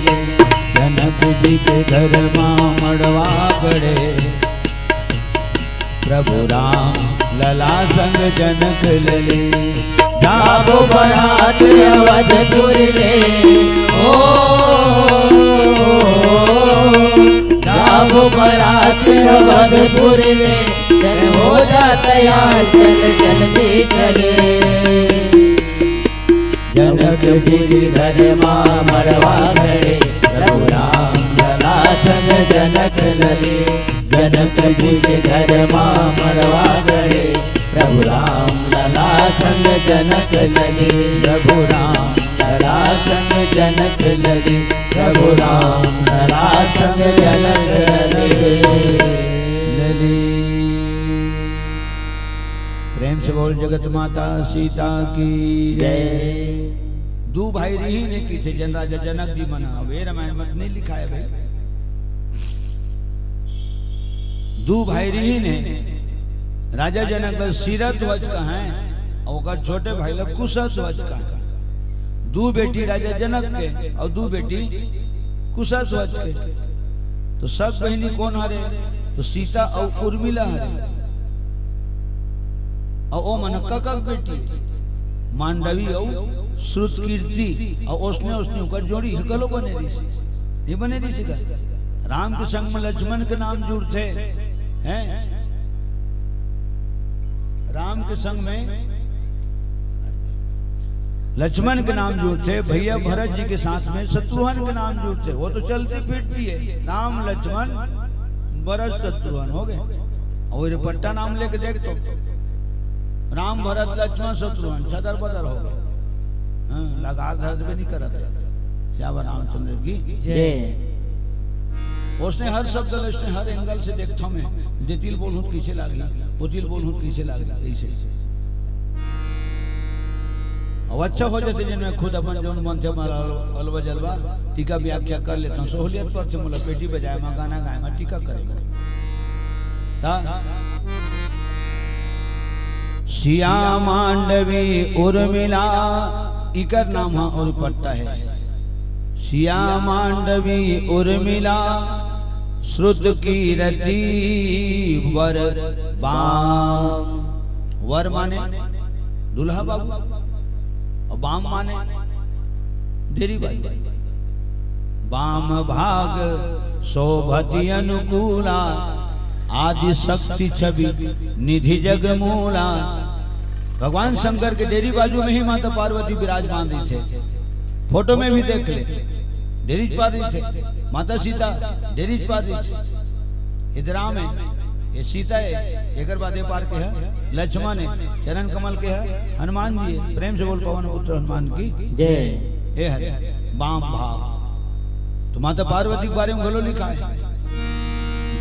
जनक जी के घर मा मड़वा गड़े, प्रभु राम लला संग जनक लले। जाबो बरात अवधपुर ले, ओ, जाबो बरात अवधपुर ले, चल हो जा तैयार, चल जल्दी चले। जनक जी के घर मा मड़वा गड़े, प्रभु राम लला संग जनक लले। जनक जी के घर मा मड़वा गड़े, प्रभु राम लला संग जनक लले। प्रभु राम लला संग जनक लले, प्रभु राम लला संग जनक लले। प्रेम से बोल, जगत माता सीता की जय। दू भाई रिहिन हे किथे जन राजा जनक जी मन, अब ये रामायण मत नहीं लिखा है भाई। दू भाई रिहिन हे, राजा जनक ल सीरध्वज कहें अउ ओकर छोटे भाई ल कुशध्वज कहें। दू बेटी राजा जनक के अउ दू बेटी कुशध्वज के। तो सग बहिनी कोन हरे? तो सीता अउ उर्मिला हरे। अउ ओ मन कका के बेटी मांडवी अउ श्रुतकीर्ति, अउ ओसने ओसने ओकर जोड़ी हे, घलो बने रहिस, नहीं बने रहिस का? राम के संग में लक्ष्मण के नाम जुड़थे, हैं? राम के संग में लक्ष्मण के नाम जुड़थे, भैया भरत जी के साथ में शत्रुघ्न के नाम जुड़थे, वो तो चलती फिरती है, राम लक्ष्मण भरत शत्रुघ्न हो गए। अउ ये पट्टा नाम लेके देख तो, राम भरत लक्ष्मण शत्रुघ्न छदर बदर हो गए। हाँ, लगार धर देबे नहीं करत है। सियावर रामचंद्र की जय। ओसने हर शब्द ल, ओसने हर एंगल से देखथों मैं, देतिल बोलहूँ त कइसे लागही, ओतिल बोलहूँ त कइसे लागही, अइसे। अब अच्छा हो जाथे, जेन में खुद अपन जौन मन थे, अपन अल-, अलवा जलवा, टीका व्याख्या कर लेथों, सहूलियत परथे मोला पेटी बजाए मा, गाना गाए मा, टीका करे मा। ता सिया मांडवी उर्मिला, इकर नाम हा अउ पट्टा हे। सिया मांडवी उर्मिला श्रुतकीर्ति वर बाम। वर माने दूल्हा बाबू, अउ बाम माने डेरी बाबू। बाम भाग शोभति अनुकूला, आदि शक्ति छवि निधि जग मूला। भगवान शंकर के डेरी बाजू में ही माता पार्वती विराजमान रहिथे। फोटो में भी देख ले, डेरी च पार रहिथे माता सीता, डेरी च पार रहिथे। इधर राम हे, ये सीता हे, एकर बाद ये पार के हे लक्ष्मण हे, चरण कमल के हे हनुमान जी हे। प्रेम से बोल पवन पुत्र हनुमान की जय। हे हरे बाम भाग। तो माता पार्वती के बारे में घलो लिखा हे,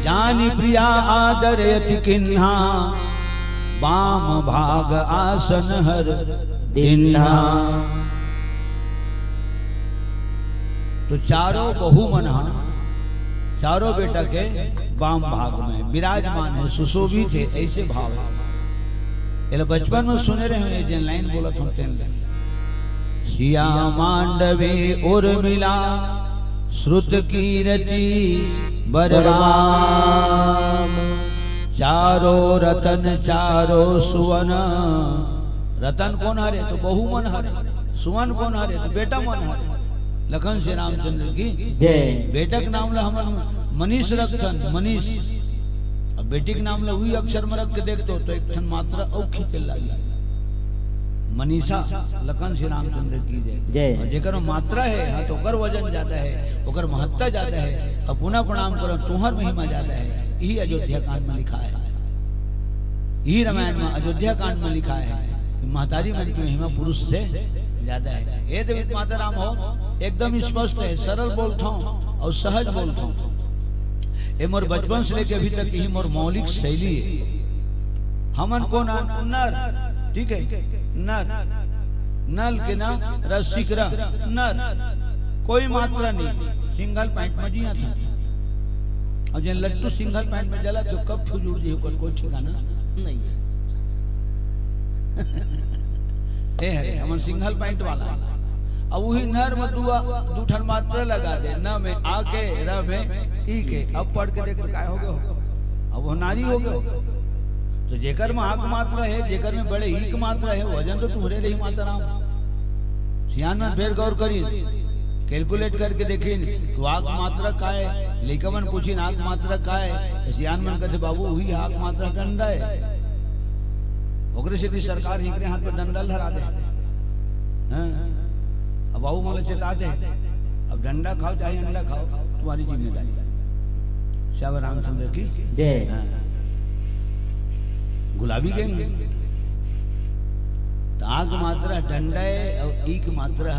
जानि प्रिया आदर अति किन्हा, बाम भाग आसन हर दिन्हा। तो चारों बहू मन हा चारों बेटा के बाम भाग में विराजमान हे, सुशोभित हे, अइसे भाव हे। एला बचपन में सुने रहे हों, जेन लाइन बोलत हों तेन लाइन। सिया मांडवी उर्मिला श्रुतकीर्ति बरबाम। चारों रतन चारों सुवन। रतन कोन हरे? तो बहू मन हरे। सुवन कोन हरे? तो बेटा मन हरे। लखन श्री रामचंद्र की जय। बेटा के नाम ला हमन मनीष रखथन, मनीष। अब बेटी के नाम ला उही अक्षर में रख के देख तो, तो एक ठन मात्रा अउ खींचे लागी। मनीषा लखन श्री रामचंद्र की जय। जय। अउ जेकर मात्रा हे, हाँ, त ओकर वजन जादा हे, ओकर महत्ता जादा हे। अउ पुनः प्रणाम करो, तुंहर महिमा जादा हे। इही अयोध्या कांड म लिखाय हे, इही रामायण म अयोध्या कांड म लिखाय हे कि महतारी मन के महिमा पुरुष से जादा हे। ए देवी माता राम हो, एकदम स्पष्ट हे, सरल बोलथंव अउ सहज बोलथंव। ए मोर बचपन से लेके अभी तक इही मोर मौलिक शैली हे। हमन कोन अन? नर, ठीक हे, नर, नल के न, रसिक र, नर, कोई मात्रा नहीं, single point म जियत हन। अउ जेन लट्टू single point म जलत हे, कब फुजूर जी ओकर कोई ठिकाना नहीं हे। ए हरे, हमन single point वाला। अब उही नर म दू, दू ठन मात्रा लगा दे, न में आ के, र में ई के। अब पढ़ के देख तो काय हो गे हो? अब वो नारी हो गे हो। त जेकर म आ के मात्रा हे, जेकर म बड़े ई के मात्रा हे, वजन तो तुंहरे रही माता राम। सियान मन फेर गौर करिन, calculate करके देखिन कि आ के मात्रा काय, लइका मन पूछिन आ के मात्रा काय, त सियान मन कथे, "बाबू, उही आ के मात्रा डंडा हे।" ओकरे सेती सरकार हिंकरे हाथ म डंडा ल धरा दे। हाँ? अब बाबू मन ल चेता दे, अब डंडा खाओ चाहे अंडा खाओ, तुम्हारी जिम्मेदारी। श्यावर रामचंद्र की जय। हाँ। गुलाबी गैंग। त आ के मात्रा डंडा हे अउ ई के मात्रा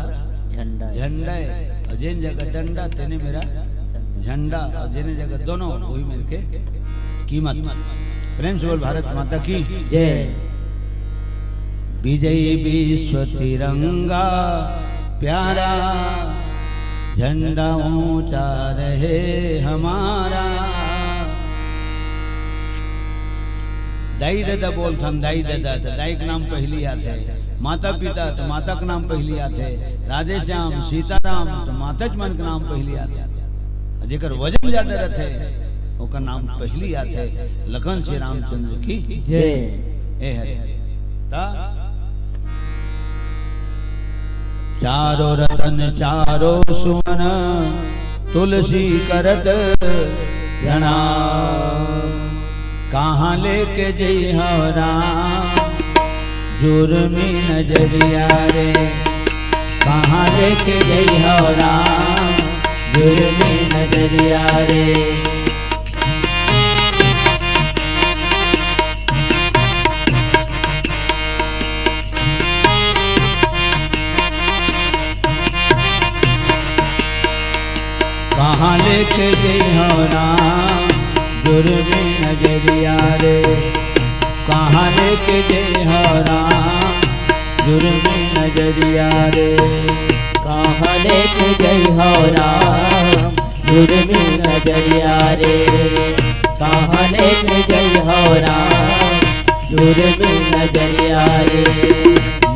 झंडा हे। झंडा हे। अउ जेन जगह डंडा, तेने मेरा झंडा। झंडा, अउ जेने जगह दोनों, वही मेर के कीमत। प्रेम से बोल भारत माता की जय। विजय विश्व तिरंगा प्यारा, झंडा ऊंचा रहे हमारा। दाई ददा बोलथन, दाई ददा, त दाई के नाम पहिली आथे, माता पिता, त माता के नाम पहिली आथे, राधे श्याम, सीताराम, त माताच मन के नाम पहिली आथे। अउ जेकर वजन जादा रथे, ओकर नाम पहिली आथे। लखन श्री रामचंद्र की जय। ए हरे। त चारों रतन चारों सुवन, तुलसी करत प्रणाम। कहाँ लेके जइहव राम जुर्मी नजरिया रे, कहाँ लेके जइहव राम जुर्मी नजरिया रे। कहाँ लेके जइहव राम जुर्मी नजरिया रे, कहाँ लेके जइहव राम जुर्मी नजरिया रे, कहाँ लेके जइहव राम जुर्मी नजरिया रे, कहाँ लेके जइहव राम जुर्मी नजरिया रे।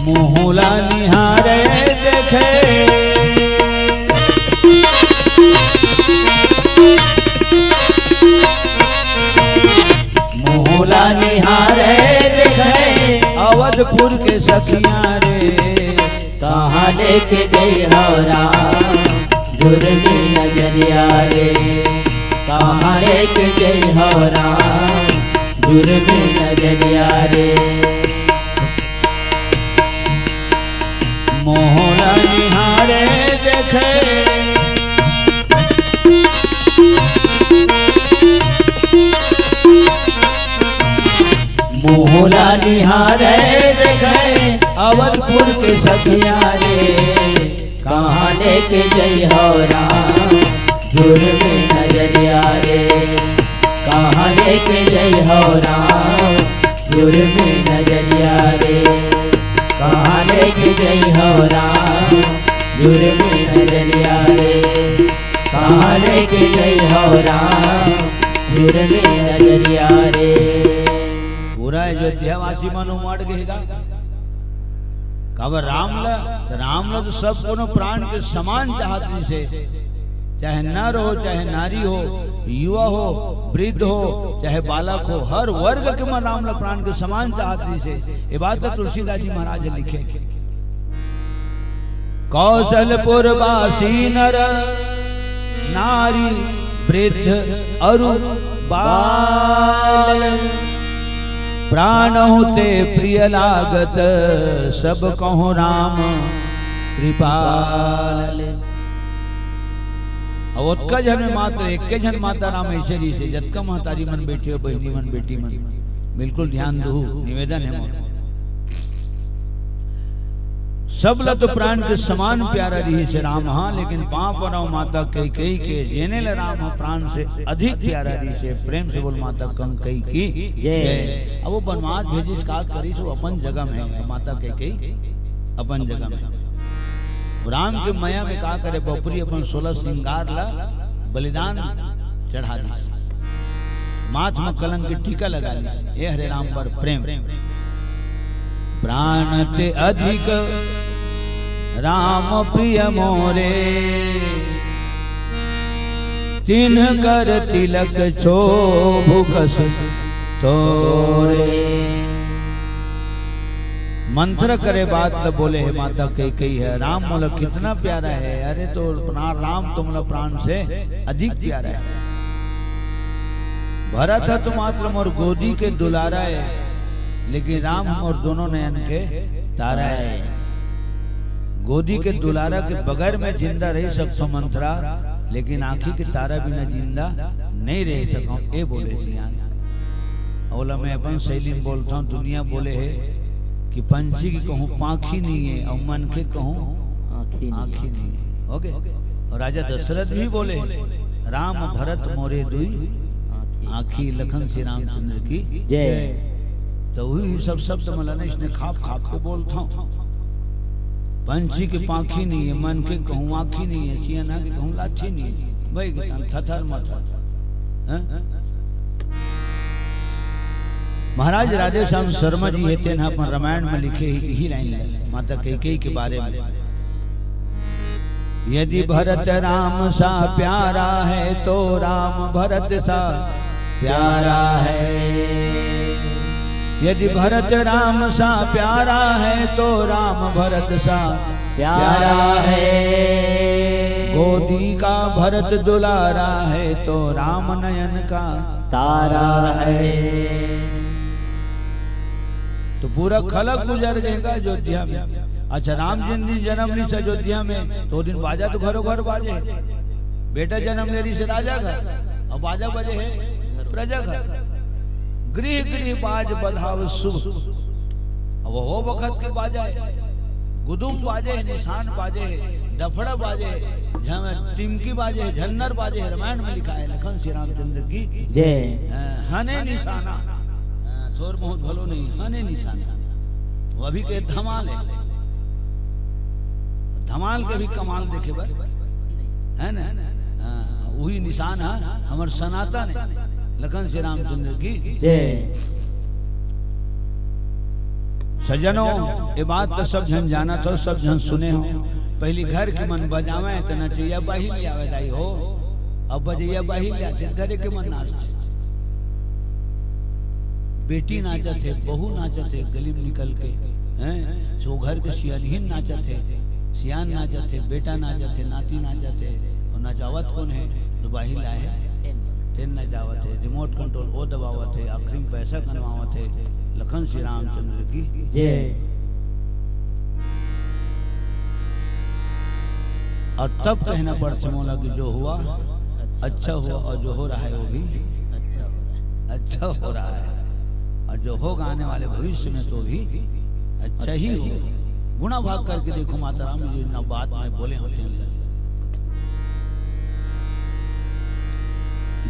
मुँह ला निहारे देखे, मुँह ला निहारे देखे अवधपुर के सखिया रे। कहाँ लेके जइहव राम जुर्मी नजरिया रे, कहाँ लेके जइहव राम जुर्मी नजरिया रे। मुँह ला निहारे देखे, मुँह ला निहारे देखे अवधपुर के सखिया रे। कहाँ लेके जइहव राम जुर्मी नजरिया रे, कहाँ लेके जइहव राम जुर्मी नजरिया रे, कहाँ लेके जइहव राम जुर्मी नजरिया रे, कहाँ लेके जइहव राम जुर्मी नजरिया रे। पूरा अयोध्यावासी मन उमड़ गे गा। काबर राम ल, त राम ल तो सब कोनो प्राण के समान चाहत रहिसे, चाहे नर हो, चाहे नारी हो, युवा हो, वृद्ध हो, चाहे बालक हो, हर वर्ग के मन राम ल प्राण के समान चाहत रहिसे। ये बात तो तुलसीदास जी महाराज लिखे। कौशलपुर वासी नर नारी वृद्ध अरु बाल। प्राण होते प्रिय लागत, सब कहूँ राम कृपाल। अब ओतका झन में मात्र एक के झन माता राम ऐसे रहिसे, जतका महतारी मन बैठे हो, बहिनी मन, बेटी मन, बिल्कुल ध्यान दहू, निवेदन है मोर। सब ल तो प्राण के समान प्यारा रहिसे राम, हाँ, लेकिन पाँव परव माता कैकेयी के, जेने ल राम ह प्राण से अधिक प्यारा रहिसे। प्रेम से बोल माता कंकई की जय। जय। अब वो बनवास भेजिस, का करिस, वो अपन जगह में है, माता कैकेयी अपन जगह में। राम के मया में का करे, बपरी अपन सोलह सिंगार ला बलिदान चढ़ा दिस, माथ में कलंक के टीका लगा लिस। ए हरे राम बर प्रेम। प्राण ते अधिक राम प्रिय मोरे, तिन्ह कर तिलक शोभु कस तोरे। मंत्र करे बात ल बोले हे माता कैकेयी ह, राम मोला कितना प्यारा है। अरे तो अपना राम तो मोला प्राण से अधिक प्यारा है। भरत ह तो मात्र मोर गोदी के दुलारा है, लेकिन राम मोर दोनों नयन के तारा है। गोदी के दुलारा के बगैर मैं जिंदा रह सकथों मंथरा, लेकिन आँखी के तारा बिना जिंदा नहीं रह सकूँ, ए बोले सियान। ओला मैं अपन शैली में बोलता हूँ, दुनिया बोले है कि पंछी की कहूँ पाँखी नहीं है, और मन के कहूँ आँखी नहीं है। आँखी नहीं है। OK? और राजा दशरथ भी बोले, राम भरत मोरे दुई आँखी। आँखी। लखन श्री रामचंद्र की जय। तो वही सब शब्द मलाना इसने खाप खाप के बोलता हूँ। पंछी के पाँखी नहीं है, मन के कहूँ आँखी नहीं है, सियाना के कहूँ लाठी नहीं है, भाई के तन थथर मथर। हैं? महाराज राधेश्याम शर्मा जी है, तेन अपन रामायण में लिखे ही, ही लाइन ले, माता कैकेयी के बारे में। यदि भरत राम सा प्यारा है, तो राम भरत सा प्यारा है। यदि भरत राम सा प्यारा है, तो राम भरत सा प्यारा प्यारा है। गोदी का भरत दुलारा है, तो राम नयन का तारा है। तो पूरा खलक गुजर गएगा अयोध्या में। अच्छा, राम जिन दिन जन्म लिस अयोध्या में, तो दिन बाजा तो घरों घर बाजे। बेटा जन्म ले लिस राजा घर, अब बाजा बजे है प्रजा घर। गृह गृह बाज बधाव शुभ। अब वो बखत के बाजा है, गुदुम बाजे है, निशान बाजे है, डफड़ा बाजे है, झम-, टिमकी बाजे है, झन्नर बाजे है। रामायण में लिखा है, लखन श्री रामचंद्र की जय। अ, हने निशाना, अ, थोर बहुत भलो नहीं, हने निशाना। वो अभी के धमाल है, धमाल के भी कमाल देखे बर, है ना? हाँ, वही निशान है हमर सनातन है, लखन श्री रामचंद्र की जय। सज्जनों, ये बात तो सब झन जानत हो, सब झन सुने हो। पहली घर के मन बजावे त नचैया बाहिर ले आवे दाई हो, अब बजैया बाहिर ले आथे त घरे के मन नाचथे। बेटी नाचत हे, बहू नाचत हे, गली में निकल के, हैं? सो घर के सियानहिन नाचत हे, सियान नाचत हे, बेटा नाचत हे, नाती नाचत हे, और नचावत कोन हे? तो बाहिर लाए हे, तेन नचावत हे, remote control वो दबावत हे, आखिरी में पैसा कनवावत हे। लखन श्री रामचंद्र की जय। और तब कहना पड़थे मोला कि जो हुआ अच्छा हुआ, और जो हो रहा है वो भी अच्छा हो रहा है, और जो होगा आने वाले भविष्य में तो भी अच्छा ही हो। गुणा भाग करके देखो माता राम जी, ना बात में बोले होते हैं।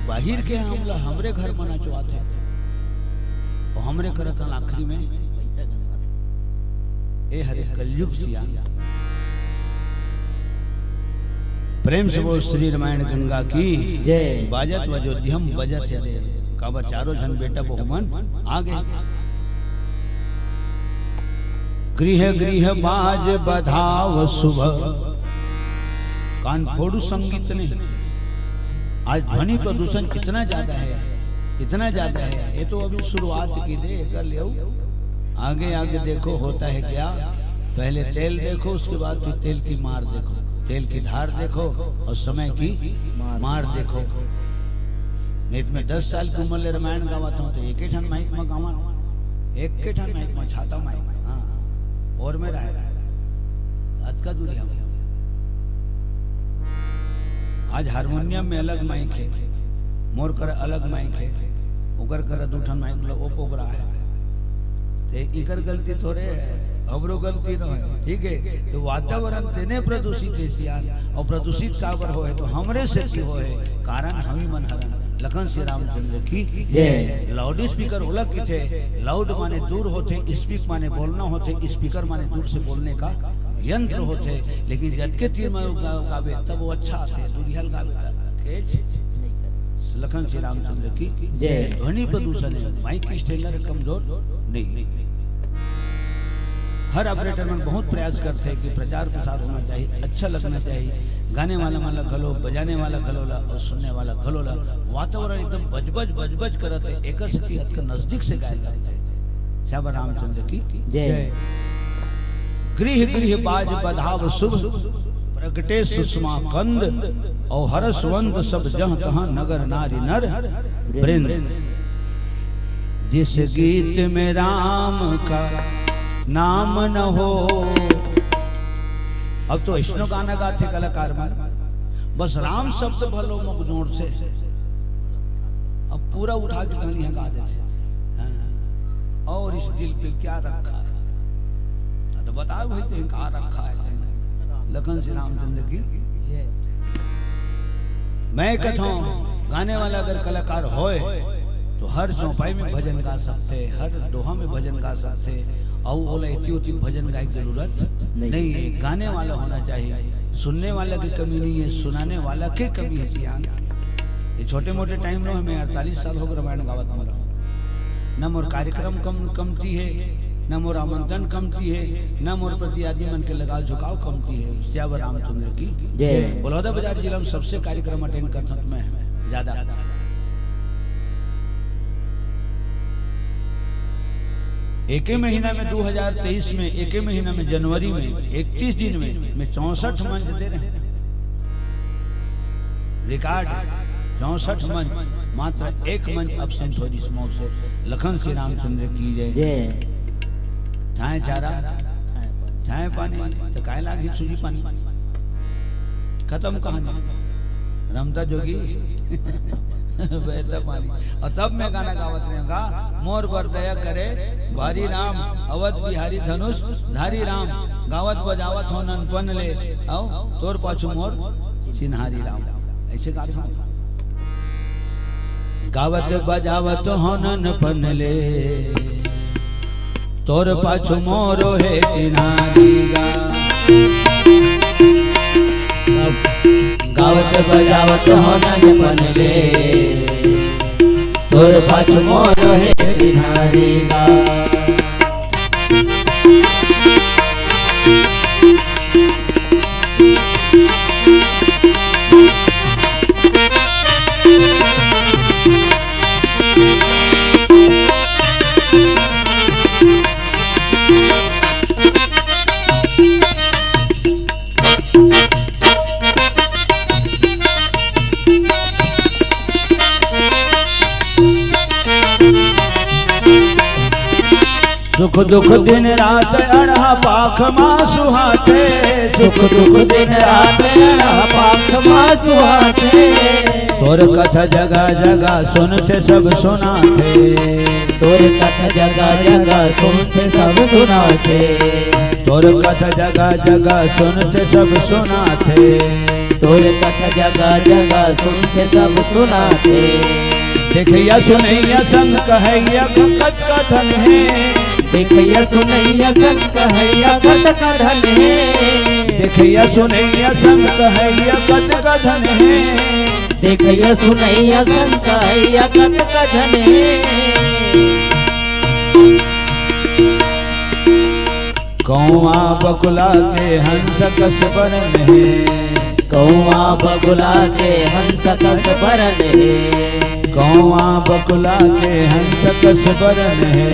बाहिर के हमला हमरे घर में नचवात हे, और हमरे करत हन आखिरी में। ए हरे कलयुग सियान। प्रेम से बोल श्री रामायण गंगा की जय। बाजत व अयोध्या में बजत हे दे, काबर चारों झन बेटा बहू मन आ गए। गृह गृह बाज बधाव शुभ। कान फोड़ू संगीत नहीं। आज ध्वनि प्रदूषण कितना ज्यादा है, इतना ज्यादा है। ये तो अभी शुरुआत की दे, कर ले। आगे आगे देखो होता है क्या। पहले तेल देखो, उसके बाद फिर तेल की मार देखो, तेल की धार देखो और समय की मार देखो। नहीं तो मैं दस साल की उम्र ले रामायण गावत हूँ तो एक ही ठन माइक में गावा। एक के ठन माइक में, छाता माइक, हाँ, और में रहे, अतका दूरी हम। आज हारमोनियम में अलग माइक हे, मोर कर अलग माइक हे, ओकर कर दू ठन माइक ल ओ पोगरा हे। ते इकर गलती थोरे हे, हमरो गलती न हे, ठीक हे। तो वातावरण तेने प्रदूषित हे सियान, अउ प्रदूषित काबर होहे, तो हमरे सेती होहे, कारण हमी मन हरन। लखन श्री रामचंद्र की जय। लाउड स्पीकर ओला किथे, लाउड माने दूर होथे, स्पीक माने बोलना होथे, स्पीकर माने दूर से बोलने का यंत्र होथे, लेकिन जतके तीर में गा-, गावे तब वो अच्छा आथे, दूरिहा ल गावे त केच। लखन श्री रामचंद्र की जय। ध्वनि प्रदूषण हे, माइक स्टैंडर्ड कमजोर नहीं। हर ऑपरेटर मन बहुत प्रयास करथे कि प्रचार प्रसार होना चाहिए, अच्छा लगना चाहिए, गाने वाला मन ला घलो, बजाने वाला घलो ला अउ सुनने वाला घलो ला। वातावरण एकदम बजबज बजबज करत हे, एकर सेती अतका नजदीक से गाए लगथे। श्यावर रामचंद्र की जय। गृह गृह बाज बधाव शुभ, प्रगटे सुषमा कंद, अउ हरसवंत सब जहाँ तहाँ नगर नारी नर वृंद। जिस गीत में राम का नाम न हो। अब तो अइसनो गाना गाथे कलाकार मन, बस राम शब्द भलो मुख जोर से, अब पूरा उठा के कहानी यहाँ गा देथे। हाँ, और इस दिल पे क्या रखा है? हाँ, तो बताओ भाई, तें का रखा है तेने? लखन श्री रामचंद्र की जय। मैं कथों, गाने वाला अगर कलाकार होय, तो हर चौपाई में भजन गा सकथे, हर दोहा में भजन गा सकथे, अउ ओला एती ओती भजन गाए के जरूरत नहीं। नहीं हे। गाने वाला होना चाहिए, सुनने वाला की कमी नहीं हे, सुनाने वाला के कमी हे सियान। ये छोटे मोटे टाइम नो, हमें अड़तालीस साल हो गए रामायण गावत मोला। न मोर कार्यक्रम कम, कमती हे, न मोर आमंत्रण कमती हे, न मोर प्रति आदमी मन के लगाव झुकाव कमती हे। सियावर रामचंद्र की जय। बलौदा बाजार जिला में सबसे कार्यक्रम अटेंड करथन मैं ज्यादा। एके महीना में दो हज़ार तेईस में, एके महीना में जनवरी में इकतीस दिन में मैं चौसठ मंच दे रहे हैं। रिकॉर्ड चौसठ मंच, मात्र एक मंच एब्सेंट हो जिस मौत से। लखन श्री रामचंद्र की जय। जय। ठाए चारा, ठाए पानी, तो काय लागी सूजी पानी? खत्म कहानी। रमता जोगी बहता पानी। अउ तब मैं गाना गावत रहेंगा, मोर बर दया करे भारी राम, अवध बिहारी धनुष धारी राम, गावत बजावत हो ननपन ले, अउ तोर पाछू मोर चिन्हारी राम। अइसे गात हूँ। गावत बजावत हो ननपन ले, तोर पाछू मोरो हे चिन्हारी गा। गावत बजावत हो ननपन ले, तोर पाछू मोरो हे चिन्हारी गा। सुख दुख दिन रात अड़हा पाख मा सुहाथे, सुख दुख दिन रात अड़हा पाख मा सुहाथे। तोर कथा जगह जगह सुनथे सब सुनाथे, तोर कथा जगह जगह सुनथे सब सुनाथे, तोर कथा जगहा जगहा सुनथे सब सुनाथे। तोर कथा जगहा जगहा सुनथे सब सुनाथे। देखइया सुनइया संग कहइया कतका धन हे। देखइया सुनइया संग कहइया कतका धन हे। देखइया सुनइया संग कहइया कतका धन हे। देखइया सुनइया संग कहइया कतका धन हे। कौआ बकुला के हंस कस बरन हे। कौआ बकुला के हंस कस बरन हे। कौआ बकुला के हंस कस बरन हे।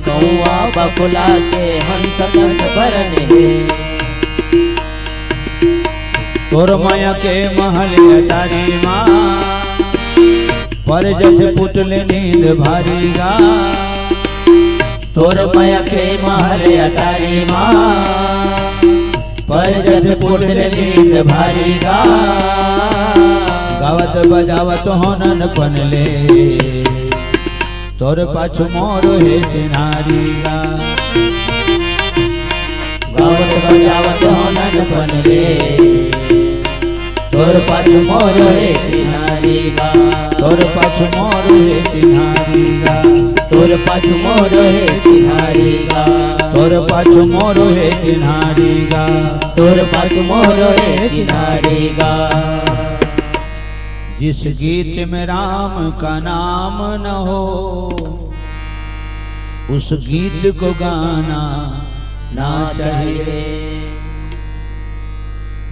कौआ बकुला के हंस कस बरन हे। तोर मया के महल अटारी मा, पर जस पुतले नींद भारी गा। तोर मया के महल अटारी मा, परजत पुरले गीत भारी गा। गावत बजावत होनन पनले, तोर पाछू मोर हे चिन्हारी गा। गावत बजावत होनन पनले, तोर पाछू मोर हे चिन्हारी गा। तोर पाछू मोर हे चिन्हारी गा। तोर पाछू मोर हे चिन्हारी गा। तोर पाछू मोर हे चिन्हारी गा। तोर पाछू मोर हे चिन्हारी गा। जिस गीत में राम का नाम न हो, उस गीत को गाना ना चाहिए।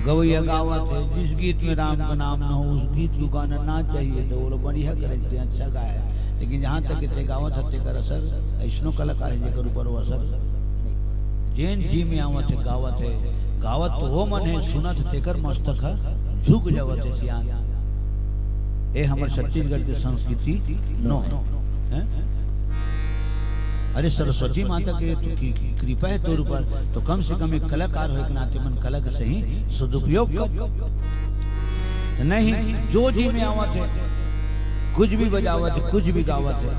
गवैया गावत हे, जिस गीत में राम का नाम न हो, उस गीत को गाना ना चाहिए। तो वो लोग बढ़िया करे थे, अच्छा गाए, लेकिन जहाँ तक ते गावत हे, तेकर असर ऐसनो कलाकार हे, जेकर ऊपर वो असर। जेन जी में आवत हे, गावत हे, गावत तो वो मन हे, सुनत हे, तेकर मस्तक हे झुक जावत हे सियान। ए हमर छत्तीसगढ़ के संस्कृति नो हे, हैं? अरे, सरस्वती माता के तो की, की कृपा हे तोर ऊपर, तो कम से कम एक कलाकार होय के नाते मन कला के सही सदुपयोग कर। नहीं, जो जी में आवत हे, कुछ भी बजावत हे, कुछ भी गावत हे,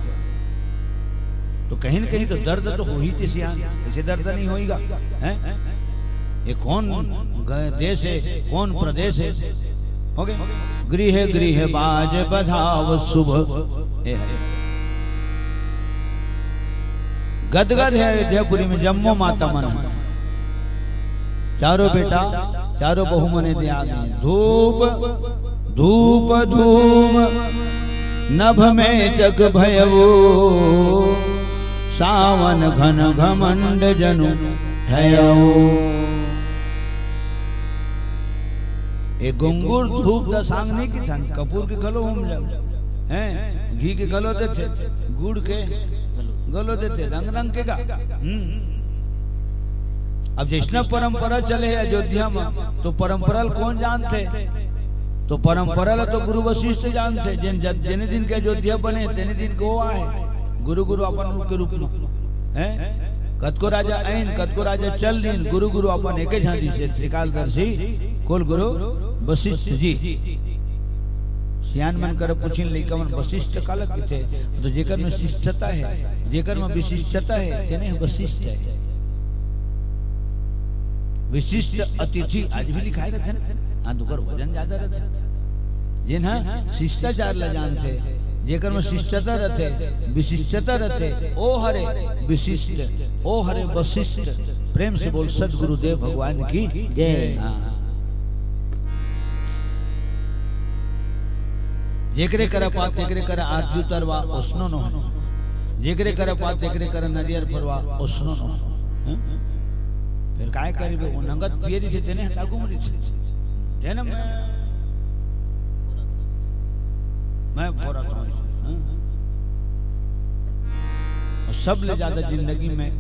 तो कहीं न कहीं तो दर्द तो हो ही थे सियान, कैसे दर्द नहीं होएगा, हैं? ये कौन ग-, देश हे, कौन प्रदेश हे? हो गए, गृह गृह बाज बधाव शुभ। ए हे, गदगद हे अयोध्यापुरी में जम्मो माता मन हे। चारों बेटा, चारों बहू मने दिया गए। धूप, धूप धूम नभ में जग भयवो, सावन घन घमंड जनु ठयवो। ए गुंगुर धूप दसांग नहीं किथन, कपूर के घलो होम जाओ, हैं? घी के घलो देथे, गुड़ के घलो देथे, रंग रंग के गा। हम्म। अब जैसना परंपरा चले हे अयोध्या में, तो परंपरा ल कौन जानथे? तो परंपरा ल तो गुरु वशिष्ठ जानथे, जिन जद-, जेने दिन के अयोध्या बने, तेने दिन के वो आए, गुरु गुरु अपन रूप के रूप में, हैं? कतको राजा आइन, कतको राजा चल दीन, गुरु गुरु अपन एके झन रिहिसे, त्रिकालदर्शी कुल गुरु वशिष्ठ जी। सियान मन कर पूछिन, लइका मन, वशिष्ठ काला कथे? तो जेकर में शिष्टता हे, जेकर में विशिष्टता हे, तेने वशिष्ठ हे। विशिष्ट अतिथि आज भी लिखाए रथे ना, हाँ, तो ओकर वजन ज्यादा रथे। जेन ह शिष्टाचार ला जानथे, जेकर में शिष्टता रथे, विशिष्टता रथे, ओ हरे विशिष्ट, ओ हरे वशिष्ठ। प्रेम से बोल, सदगुरुदेव भगवान की जय। हाँ। जेकरे करा पात, तेकरे करा आरती उतरवा, ओसनो नो हे। जेकरे करा पात, तेकरे करा नरियर फोरवा, ओसनो नो हे। हैं? फेर काय करिबे, वो नंगत पिए रहिथे, तेने हता गुम रहिथे। तेने मैं, मैं फोरत हूँ। हैं? अउ सबले ज्यादा जिंदगी में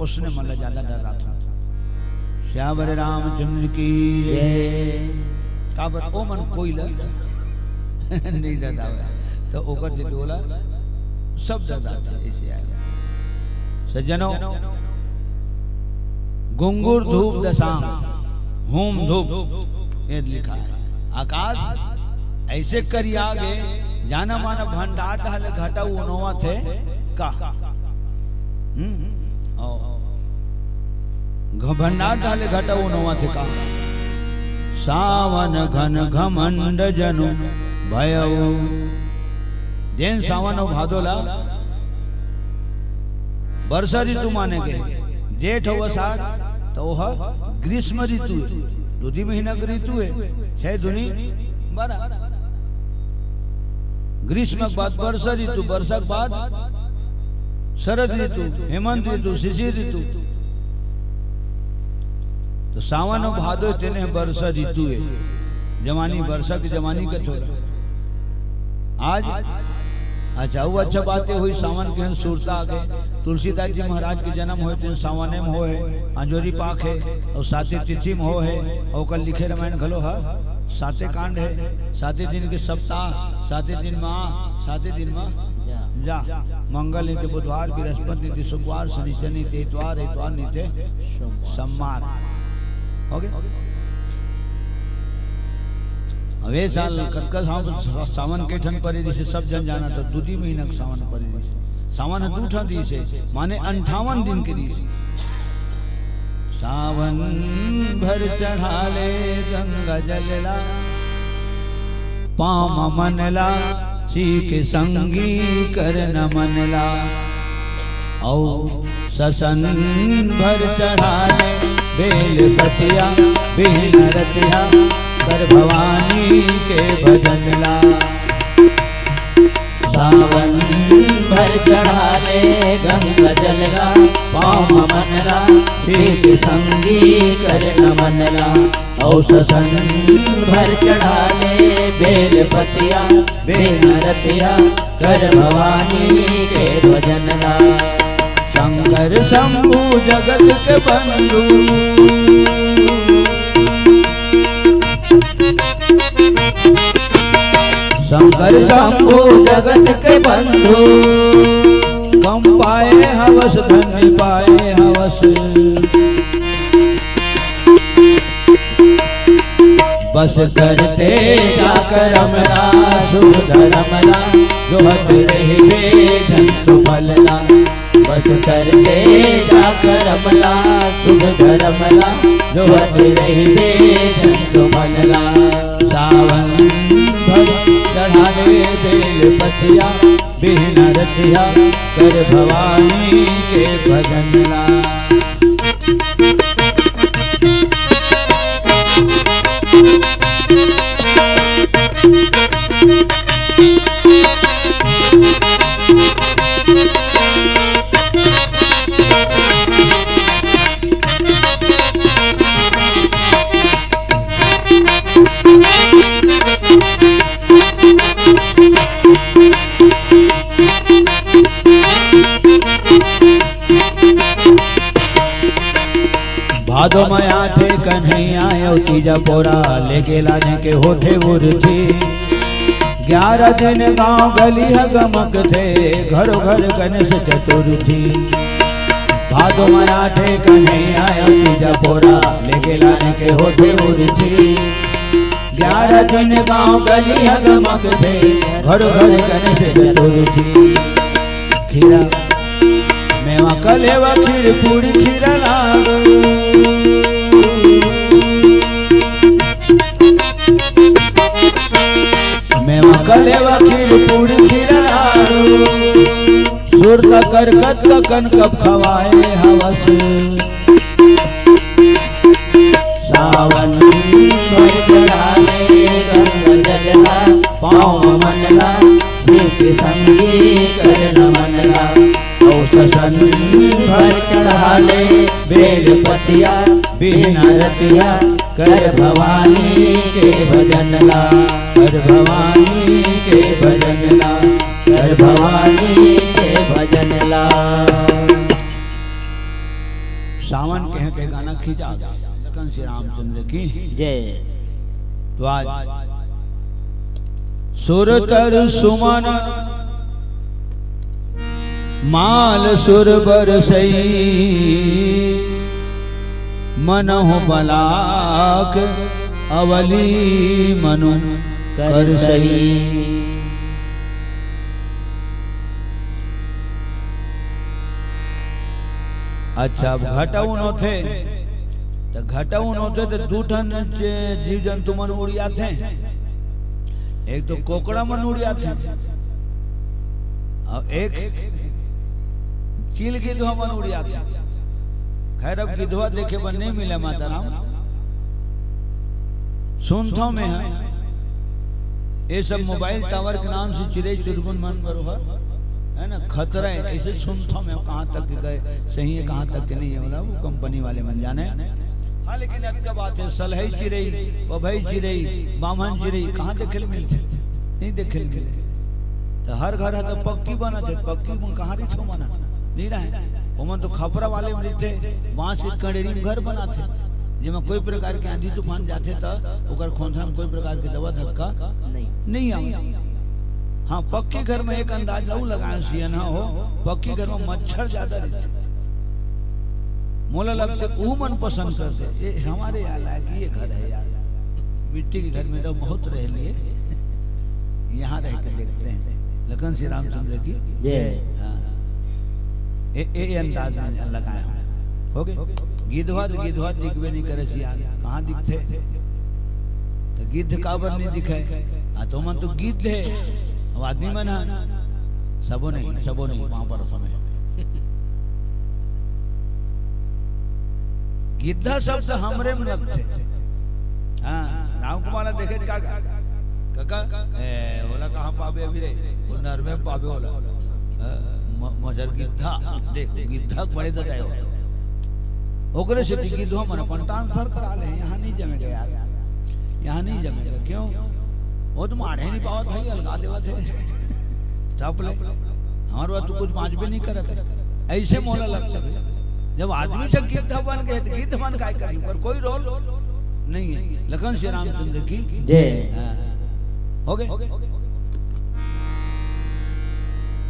ओसने मन ला ज्यादा डराथों। सियावर रामचंद्र की जय। काबर ओ मन कोई ला नहीं डरावे, तो ओकर जे डोला सब डराथे, ऐसे आए। सज्जनों, गुंगुर धूप दसांग, हूम धूप, ये लिखा है। आकाश ऐसे करिया गे, जाना माना भंडार डहले घटा उनोवत हे का? हम्म? ओ। घ-, भंडार डहले घटा उनोवत हे का? सावन घन घमंड जनु भयऊ। जेन सावन अउ भादो ला बरसा ऋतु माने गे, जेठ अउ अषाढ़, तो ओह ग्रीष्म ऋतु हे। दू दी महीना के ऋतु हे, छह दूनी बारह। ग्रीष्म के बाद बरसा ऋतु, बरसा के बाद शरद ऋतु, हेमंत ऋतु, शिशिर ऋतु। तो सावन अउ भादो तेने बरसा ऋतु हे। जवानी, बरसा के जवानी कथे ओला। आज, अच्छा, वो अच्छा बात ये होय, सावन के हन सुरता आगे। तुलसीदास जी महाराज के जन्म होय, तेन सावने में होय हे, अंजोरी पाखे, अउ साते तिथि में होय हे, अउ ओकर लिखे रामायण घलो हे, साते कांड हे, साते दिन के सप्ताह, साते दिन में आ, साते दिन में जा। मंगल नइ ते बुधवार, बृहस्पति नइ ते शुक्रवार, शनिचर नइ ते इतवार, इतवार नइ ते सोमवार। सोमवार। हो गे? अब ए साल कतका सावन, सावन के ठन परे रिहिसे, सब झन जानत हे, दू दी महीना के सावन परे रिहिसे। सावन ह दू ठन रिहिसे, माने अंठावन दिन के रिहिसे। सावन भर चढ़ा ले गंगा जल ला, पाँव म मन ला, शिव के संगी कर नमन ला। अउ ससन भर चढ़ा ले बेल पतिया, बिहन रतिया कर भवानी के भजन ला। सावन भर चढ़ा ले गंगा जल ला, पाँव म मन ला, शिव के संगी कर नमन ला। अउ ससन भर चढ़ा ले बेल पतिया, बिहन रतिया कर भवानी के भजन ला। शंकर शंभु जगत के बंधु, शंकर शंभु जगत के बंधु, कम पाए हवस धन्य पाए हवस। बस करते जा करम ला, शुभ धरम ला, जोहत रहिबे धन तो फल ला। बस करते जा करम ला, शुभ धरम ला, जोहत रहिबे धन तो फल ला। सावन भर चढ़ा ले बेल पतिया, बिहन रतिया कर भवानी के भजन ला। भादो म आथे कन्हैया अउ तीजा पोरा, लेके लाने के होथे उरथी। ग्यारह दिन गांव गली ह गमकथे, घरो घर गणेश चतुर्थी। भादो म आथे कन्हैया अउ तीजा पोरा, लेके लाने के होथे उरथी। ग्यारह दिन गांव गली ह गमकथे, घरो घर गणेश चतुर्थी। खीरा, मेवा कलेवा, खीर पूरी खीरा लाडू। मेवा कलेवा, खीर पूरी खीरा लाडू। सुरता कर कतका कन कब खवाए हवस। सावन भर चढ़ा ले गंगा जल ला, पाँव म मन ला, शिव के संगी कर नमन ला। अउ ससन भर चढ़ा ले बेल पतिया, बिहन रतिया कर भवानी के भजन ला, कर भवानी के भजन ला, कर भवानी के भजन ला। सावन के हे ते गाना खींचा गया। लखन श्री रामचंद्र की जय। तो आज सुर तर सुमन माल सुर बरसई, मनहु बलाक अवली मनु कर सही। अच्छा, अब घटाउन होथे, त घटाउन होथे त दू ठन चे-, जीव जंतु मन उड़ जाथे। एक तो कोकड़ा मन उड़ जाथे, अउ एक चील गिधवा मन उड़ जाथे। खैर, अब गिधवा देखे बर नइ मिले, माता राम। सुनथव में ह, ये सब मोबाइल टावर के नाम से चिरई चुरगुन मन बर ह, है ना, खतरा हे। ऐसे सुनथव में, कहाँ तक के गए, सही हे, कहाँ तक के नहीं हे, बोला वो कंपनी वाले मन जाने। हाँ, लेकिन अतका बात हे, सलहई चिरई, पभई चिरई, बाम्हन चिरई, कहाँ देखे ल मिलथे? नहीं देखे ल मिले। तो हर घर ह तो पक्की बनत हे, पक्की म कहाँ रहिथे ओमन ह? नहीं रहे। ओमन तो खपरा वाले म रहिथे, बांस के कड़ेरी म घर बनाथे, जेमा कोई प्रकार के आंधी तूफान जाथे त ओकर खोंथरा म कोई प्रकार के दवा धक्का नहीं। नहीं आवे। हाँ, पक्की घर में एक अंदाज अउ लगाए सियन ह हो, पक्की घर में मच्छर ज्यादा रहिथे। मोला लगथे ऊ मन पसंद करथे, ये हमारे यहाँ लायक ये घर है यार, मिट्टी के घर में तो बहुत रह लिए, यहाँ रह के देखते हैं। लखन श्री रामचंद्र की जय। हाँ। ए, ए, ए अंदाज में लगाए हंव। हो गे? गिद्धवा तो गिद्धवा दिखबे नहीं करे सियान, कहाँ दिखथे? तो गिद्ध काबर नहीं दिखे? हाँ, तो मन तो गिद्ध है, अब आदमी मन ह सबो नहीं, सबो नहीं, वहां पर समय गिद्धा शब्द हमरे में लगथे। हाँ, राम कुमार ला देखे का, का, काका, ए, ओला कहाँ पाबे अभी रे? वो नरमे में पाबे ओला। हाँ, म-, मजर गिद्धा, देख, गिद्धा बड़े ददाई हो। ओकरे सेती गिद्धवा मन अपन transfer करा ले, यहाँ नहीं जमेगा यार, यहाँ नहीं जमेगा। क्यों? वो तो माढ़े नहीं पावत भाई, अलगा देवत है। चप ले, हमारे बात तो कुछ बाँचबे नहीं करत है। ऐसे मोला लगता है, जब आदमी से गिद्ध बन गए तो गिद्ध बन काय करी, पर कोई role नहीं है। लखन श्री रामचंद्र की जय। हाँ। हो गे?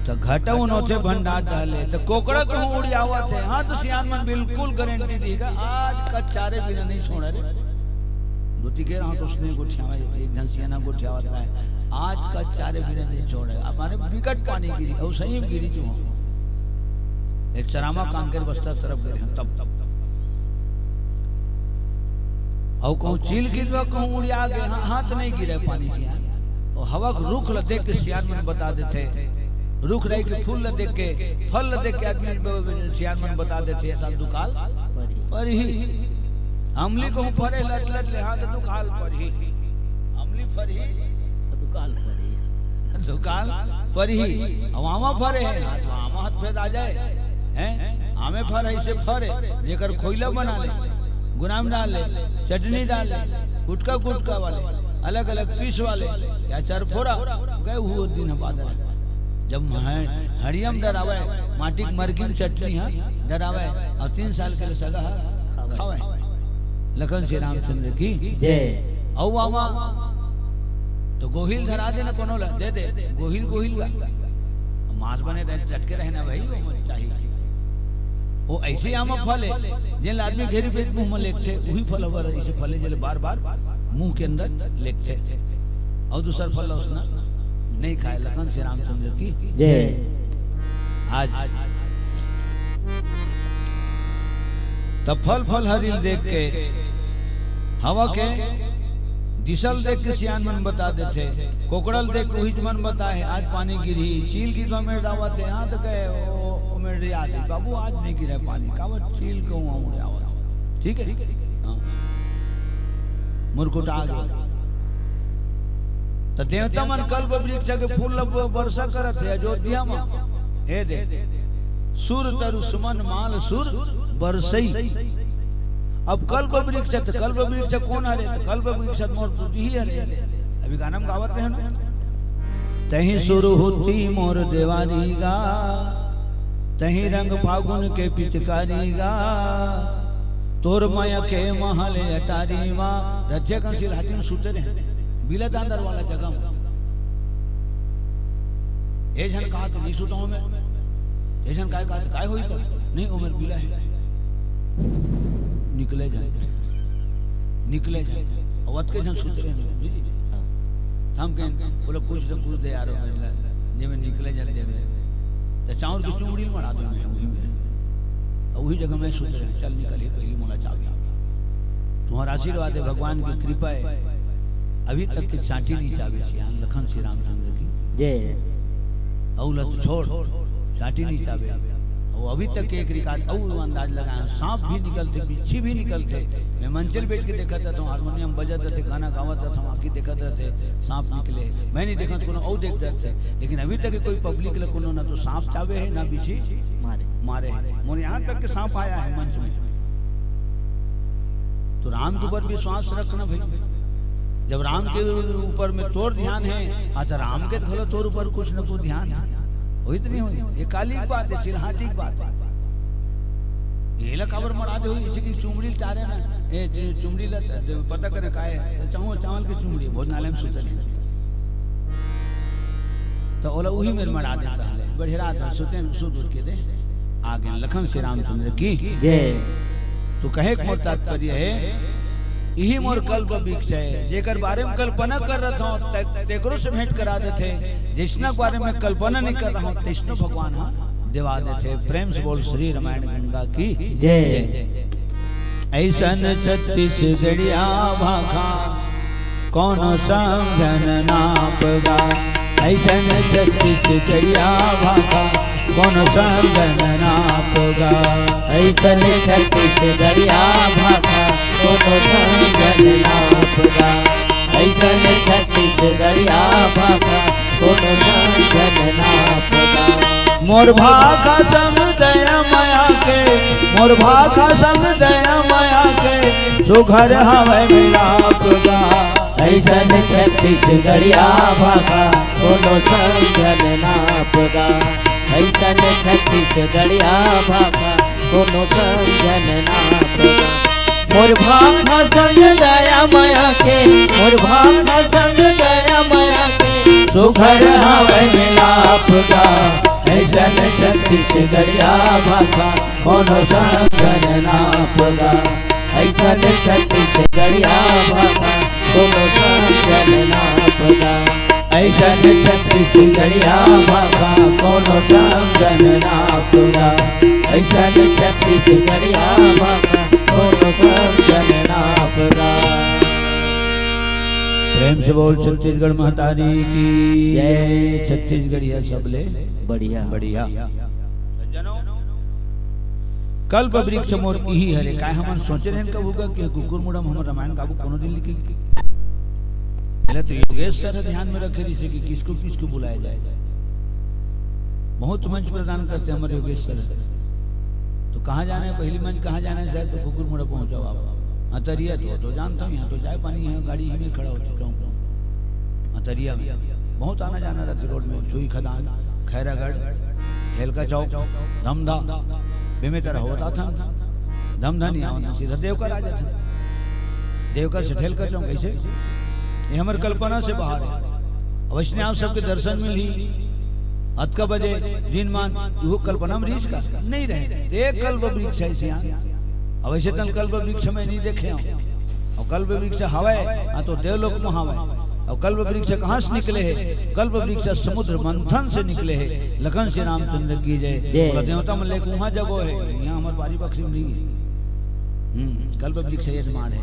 तो घटउन होथे भंडार डाले, तो कोकड़ा कहूँ उड़ियावत है। हाँ, तो सियान मन बिल्कुल guarantee देगा, आज का चारे बिना नहीं छोड़ा रे। दो तीन के रहा तो उसने गोठियावा, एक झन सियाना गोठियावत रहा है, आज का चारे बिना नहीं छोड़ा। अब माने बिकट पानी गिरी, और सही में गिरी जो एक चरामा कांकेर बस्तर तरफ गिरे हैं तब, तब। अउ कहूँ चील गिद्ध कहूँ उड़िया गे, हाँ, हाथ नहीं गिरे पानी सियान। अउ हवा के रुख ल देख के सियान मन बता देथे, रुख राई के फूल ल देख के, फल ल देख के आदमी ब-, ब-, सियान मन बता देथे, "ये साल दुकाल परही।" अमली कहूँ फरे लट लट ले, हाँ, तो दुकाल परही। अमली फरही, तो दुकाल परही। दुकाल परही। अउ आमा फरे है, हाँ, तो आमा हाथ फेर आ जाए, हैं? आमे फर ऐसे फरे, जेकर खोइला बना ले, गुलाम डाल ले, चटनी डाल ले, गुटका गुटका वाले, अलग अलग piece वाले, या चरफोरा, गए हुए दिन ह बादर है। जब ह-, हड़ियम डरावे, माटी के मरगी में चटनी ह डरावे, और तीन साल के लिए सगा ह खावे। लखन श्री रामचंद्र की जय। अउ आमा तो गोहिल धरा दे ना कोनो ला, दे दे, गोहिल, गोहिल ला। मांस बने रहे, चटके रहे ना भाई, वो मत चाहिए। वो ऐसे आमा फल है, जेन आदमी घेरी पेट मुंह में लेगथे, वही फल हवर ऐसे फल है, जेले बार-बार मुंह के अंदर लेगथे। और दूसर फल उसना नहीं खाए। लखन श्री रामचंद्र की जय। आज तब फल फल हरिल देख के, हवा के दिसल देख के सियान मन बता देथे, कोकड़ल देख के उहिच मन बताए, "आज पानी गिरही।" चील गिद्ध में डावत है, यहाँ तो कहे, "ओ, ओ मेरे याद है, बाबू, आज नहीं गिरा पानी।" कावत चील कहूँ उड़े आवत। ठीक है? हाँ। मुरकुटा गए। तो देवता मन कल्प वृक्ष के फूल ल ब-, वर्षा करत है अयोध्या में। हे दे, सुर तरु सुमन माल सुर बरसई। अब कल्प वृक्ष, तो कल्प वृक्ष कौन हरे? तो कल्प वृक्ष मोर बुद्धि ही हरे। अभी गाना में गावत रहे ना, "तही सुर होती मोर देवारी गा, तही रंग फागुन के पिचकारी गा, तोर माया के महल अटारी मा।" रथिया कंसिल हाथी में सुते रहे, बिला दांदर वाला जगह में। ए झन कहा तो नहीं सुता हूं मैं, ए झन काय कहा तो काय होई तो नहीं, ओमेर बिला है, निकले झन, निकले झन, अउ अतके झन सुते रहे नहीं। हम कहें, बोले, "कुछ तो कुछ दे यार, ओमेर ला, जे में निकले झन दे में।" तो चाउर की चुमड़ी मड़ा दे में, वही में, अउ वही जगह में सुते रहे, "चल निकल ही, पहली मोला चाबी।" तुम्हारा आशीर्वाद है, भगवान की कृपा है, अभी तक के चांटी नहीं चाबे सियान, लखन श्री रामचंद्र की जय। अउ लत छोड़, चांटी नहीं चाबे। अउ अभी तक के एक record अउ अंदाज लगाए, सांप भी निकलथे, बिच्छी भी निकलथे। मैं मंच ल बैठ के देखत रहता हूँ, हारमोनियम बजत रहथे, गाना गावत रहता हूँ, आँखी देखत रहथे, सांप निकले। मैं नहीं देखत, कोनो अउ देख रहथे। लेकिन अभी तक कोई public ल कोनो ना तो सांप चाबे है, ना बिच्छी मारे। मारे है। मोर यहाँ तक के सांप आया है मंच में। तो राम के ऊपर विश्वास रखना भाई। जब राम के ऊपर में तोर ध्यान है, आ तो राम के घलो तोर ऊपर कुछ न कुछ ध्यान है। होई तो नहीं होई? ये काली की बात है, सिलहाटी की बात है। ये ला काबर मड़ा दे होई, इसी की चुमड़ी टारे ना। ए, चु-, चुमड़ी ला त-, पता करे काय है। तो चावल, चावल की चुमड़ी, भोजनालय में सुते नहीं। त ओला उही मेर मड़ा देता हले। बढ़िया रात भर सुते, सुत उठ के दे। आगे लखन श्री रामचंद्र की जय। तो कहे के मोर तात्पर्य हे, इही मोर कल्प वृक्ष हे, जेकर बारे में कल्पना कर रहा हूँ, ते-, तेकरो से भेंट करा देथे, जिसना बारे में कल्पना नहीं कर रहा हूँ, तैसनो भगवान हा देवा देथे। प्रेम से बोल श्री रामायण गंगा की जय। जय। ऐसन छत्तीसगढ़िया भाखा कोनो समझन नापगा, ऐसन छत्तीसगढ़िया भाखा कोनो समझन नापगा। ऐसन छत्तीसगढ़िया भाखा कोनो समझन नापगा। ऐसन छत्तीसगढ़िया भाखा कोनो समझन नापगा। मोर भाखा समझ दया मया के, मोर भाखा समझ दया मया के, सुघर हवय मिलाप गा। ऐसन छत्तीसगढ़िया भाखा कोनो समझन नापगा। ऐसन छत्तीसगढ़िया भाखा कोनो समझन नापगा। मोर भाखा समझ दया मया के, मोर भाखा समझ दया मया के, सुघर हवय मिलाप गा। ऐसन छत्तीसगढ़िया भाखा कोनो समझन नापगा। ऐसन छत्तीसगढ़िया भाखा कोनो समझन नापगा। ऐसन छत्तीसगढ़िया भाखा कोनो समझन नापगा। ऐसन छत्तीसगढ़िया भाखा कोनो समझन नापगा। प्रेम से बोल छत्तीसगढ़ महतारी की जय। छत्तीसगढ़िया सबले बढ़िया। बढ़िया। सज्जनों, कल्प वृक्ष मोर इही हरे। काय हमन सोचे रहेन कभू का कि कुकुर मुड़ा में हमर रामायण गाबू कोनो दिन लिखे? पहले तो योगेश सर ध्यान में रखे रहिसे कि किसको किसको बुलाया जाए। बहुत मंच प्रदान करते हैं हमारे योगेश सर। तो कहाँ जाना है, पहली मंच कहाँ जाना है सर? तो कुकुर मुड़ा पहुँचाओ आप। अतरिया तो, तो जानता हूँ, यहाँ तो चाय पानी है, गाड़ी ही में खड़ा हो चुका हूँ। अतरिया में बहुत आना जाना रहता रोड में, सुई खदान, खैरागढ़, ठेलका चौक, धमधा, बेमेतरा होता था, धमधा नहीं आवत, सीधा देवकर आ जाता। देवकर से ठेलका चौक, ऐसे ये हमर कल्पना से बाहर है। अवश्य आप सबके दर्शन मिलही। अतका बजे दिन मान इहो कल्पना में रहिस का? नहीं रहे। एक कल्प वृक्ष है सियान। अवश्य तन कल्प वृक्ष में नहीं देखे हूँ। अउ कल्प वृक्ष हवय, हाँ, तो देवलोक में हवय। अउ कल्प वृक्ष कहाँ से निकले हे? कल्प वृक्ष समुद्र मंथन से निकले हे। लखन श्री रामचंद्र की जय। जय। बोला, देवता मन लेके उहाँ जगो हे, यहाँ हमर बारी बखरी में नहीं है। हम्म, कल्प वृक्ष यजमान है,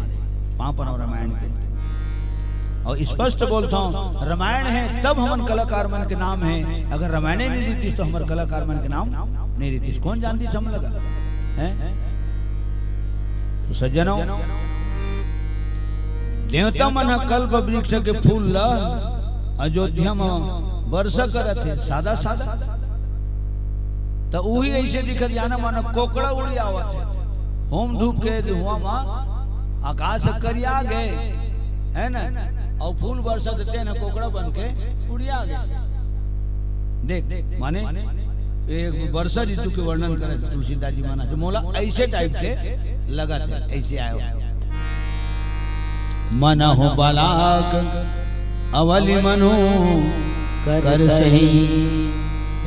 पाँव परो रामायण के। अउ स्पष्ट बोलता हूँ, रामायण है तब हमन कलाकार मन के नाम है, अगर रामायण ही नहीं रहती तो हमर कलाकार मन के नाम नहीं रहती। कौन जानती हम लगा? हैं? तो सज्जनों, देवता मन ह कल्प वृक्ष के फूल ल अयोध्या म वर्षा करत हे, सादा सादा। त उही ऐसे दिखत जाना मानो कोकड़ा उड़ी आवत हे। होम धूप के धुआं म आकाश करिया गे, है ना? अउ फूल वर्षा देते हैं ना, कोकड़ा बन के उड़िया गे। देख, माने एक वर्षा ऋतु के वर्णन करे तुलसीदास जी महाराज, मोला ऐसे टाइप के लगत हे, ऐसे आयो। मनहु बलाक अवलि मनु कर कर सही। सही।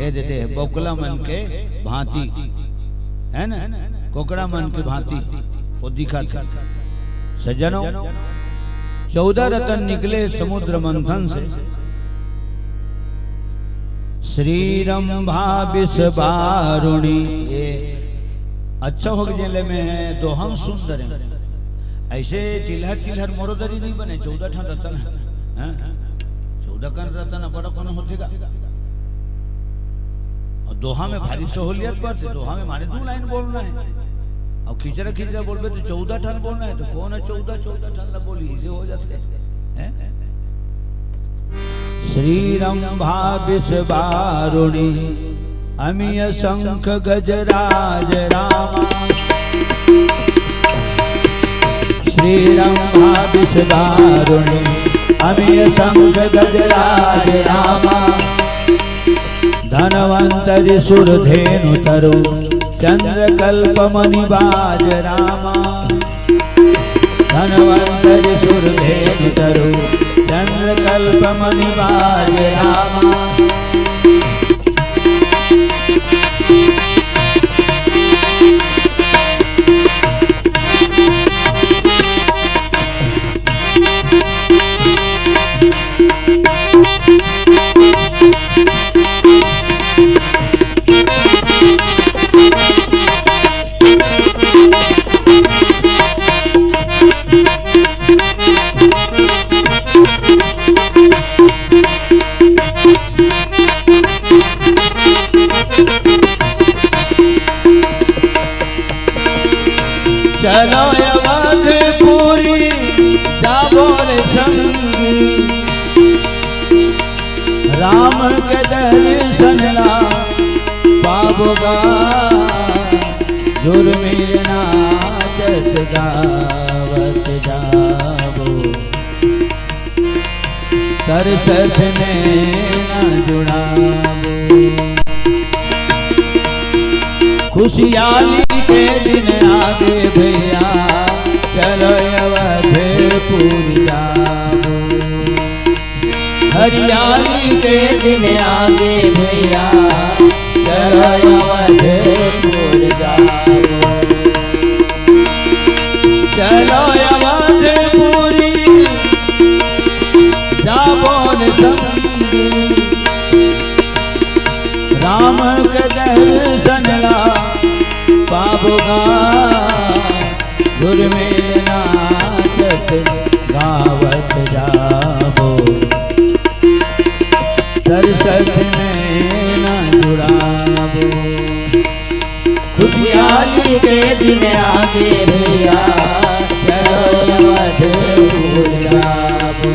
ए दे दे, बकुला मन के भांति, है ना? कोकड़ा मन के भांति वो दिखत हे। सज्जनों, चौदह रतन निकले समुद्र मंथन से। श्री रंभा विष वारुणी। ये अच्छा हो गया, जेले में दोहन सुंदर है। ऐसे चिल्हर चिल्हर मोरोदरी नहीं बने, चौदह ठन रतन है। हैं? चौदह कन रतन बड़ा कौन होते का? अउ दोहा में भारी सहूलियत बरथे, दोहा में माने दू लाइन बोलना है। अउ खिचरा खिचरा बोलबे तो चौदह ठन बोलना है, तो कौन है चौदह, चौदह ठन ला बोली, ऐसे हो जाते हैं। श्री रंभा विष वारुणी अमिय शंख गजराज रामा। श्री रंभा विष वारुणी अमिय शंख गजराज रामा। धनवंतरि सुरधेनु तरु चंद्रकल्प मणि बाज रामा। धनवंतरि सुरधेनु तरु चंद्रकल्प मणि बाज रामा। सुरमिल नाचत गावत जाबो, तरसत नैना जुड़ाबो। खुशियाली के दिन आगे भैया, चलो अवधपुर जाबो। हरियाली के दिन आगे भैया, चलो अवधपुर जाबो। चलो अवधपुरी जाबो न संगी, राम के दर्शन ला पाबो गा। सुरमिल नाचत गावत जाबो, तरसत नैना जुड़ाबो। खुशियाली के दिन आगे भैया, चलो अवधपुर जाबो।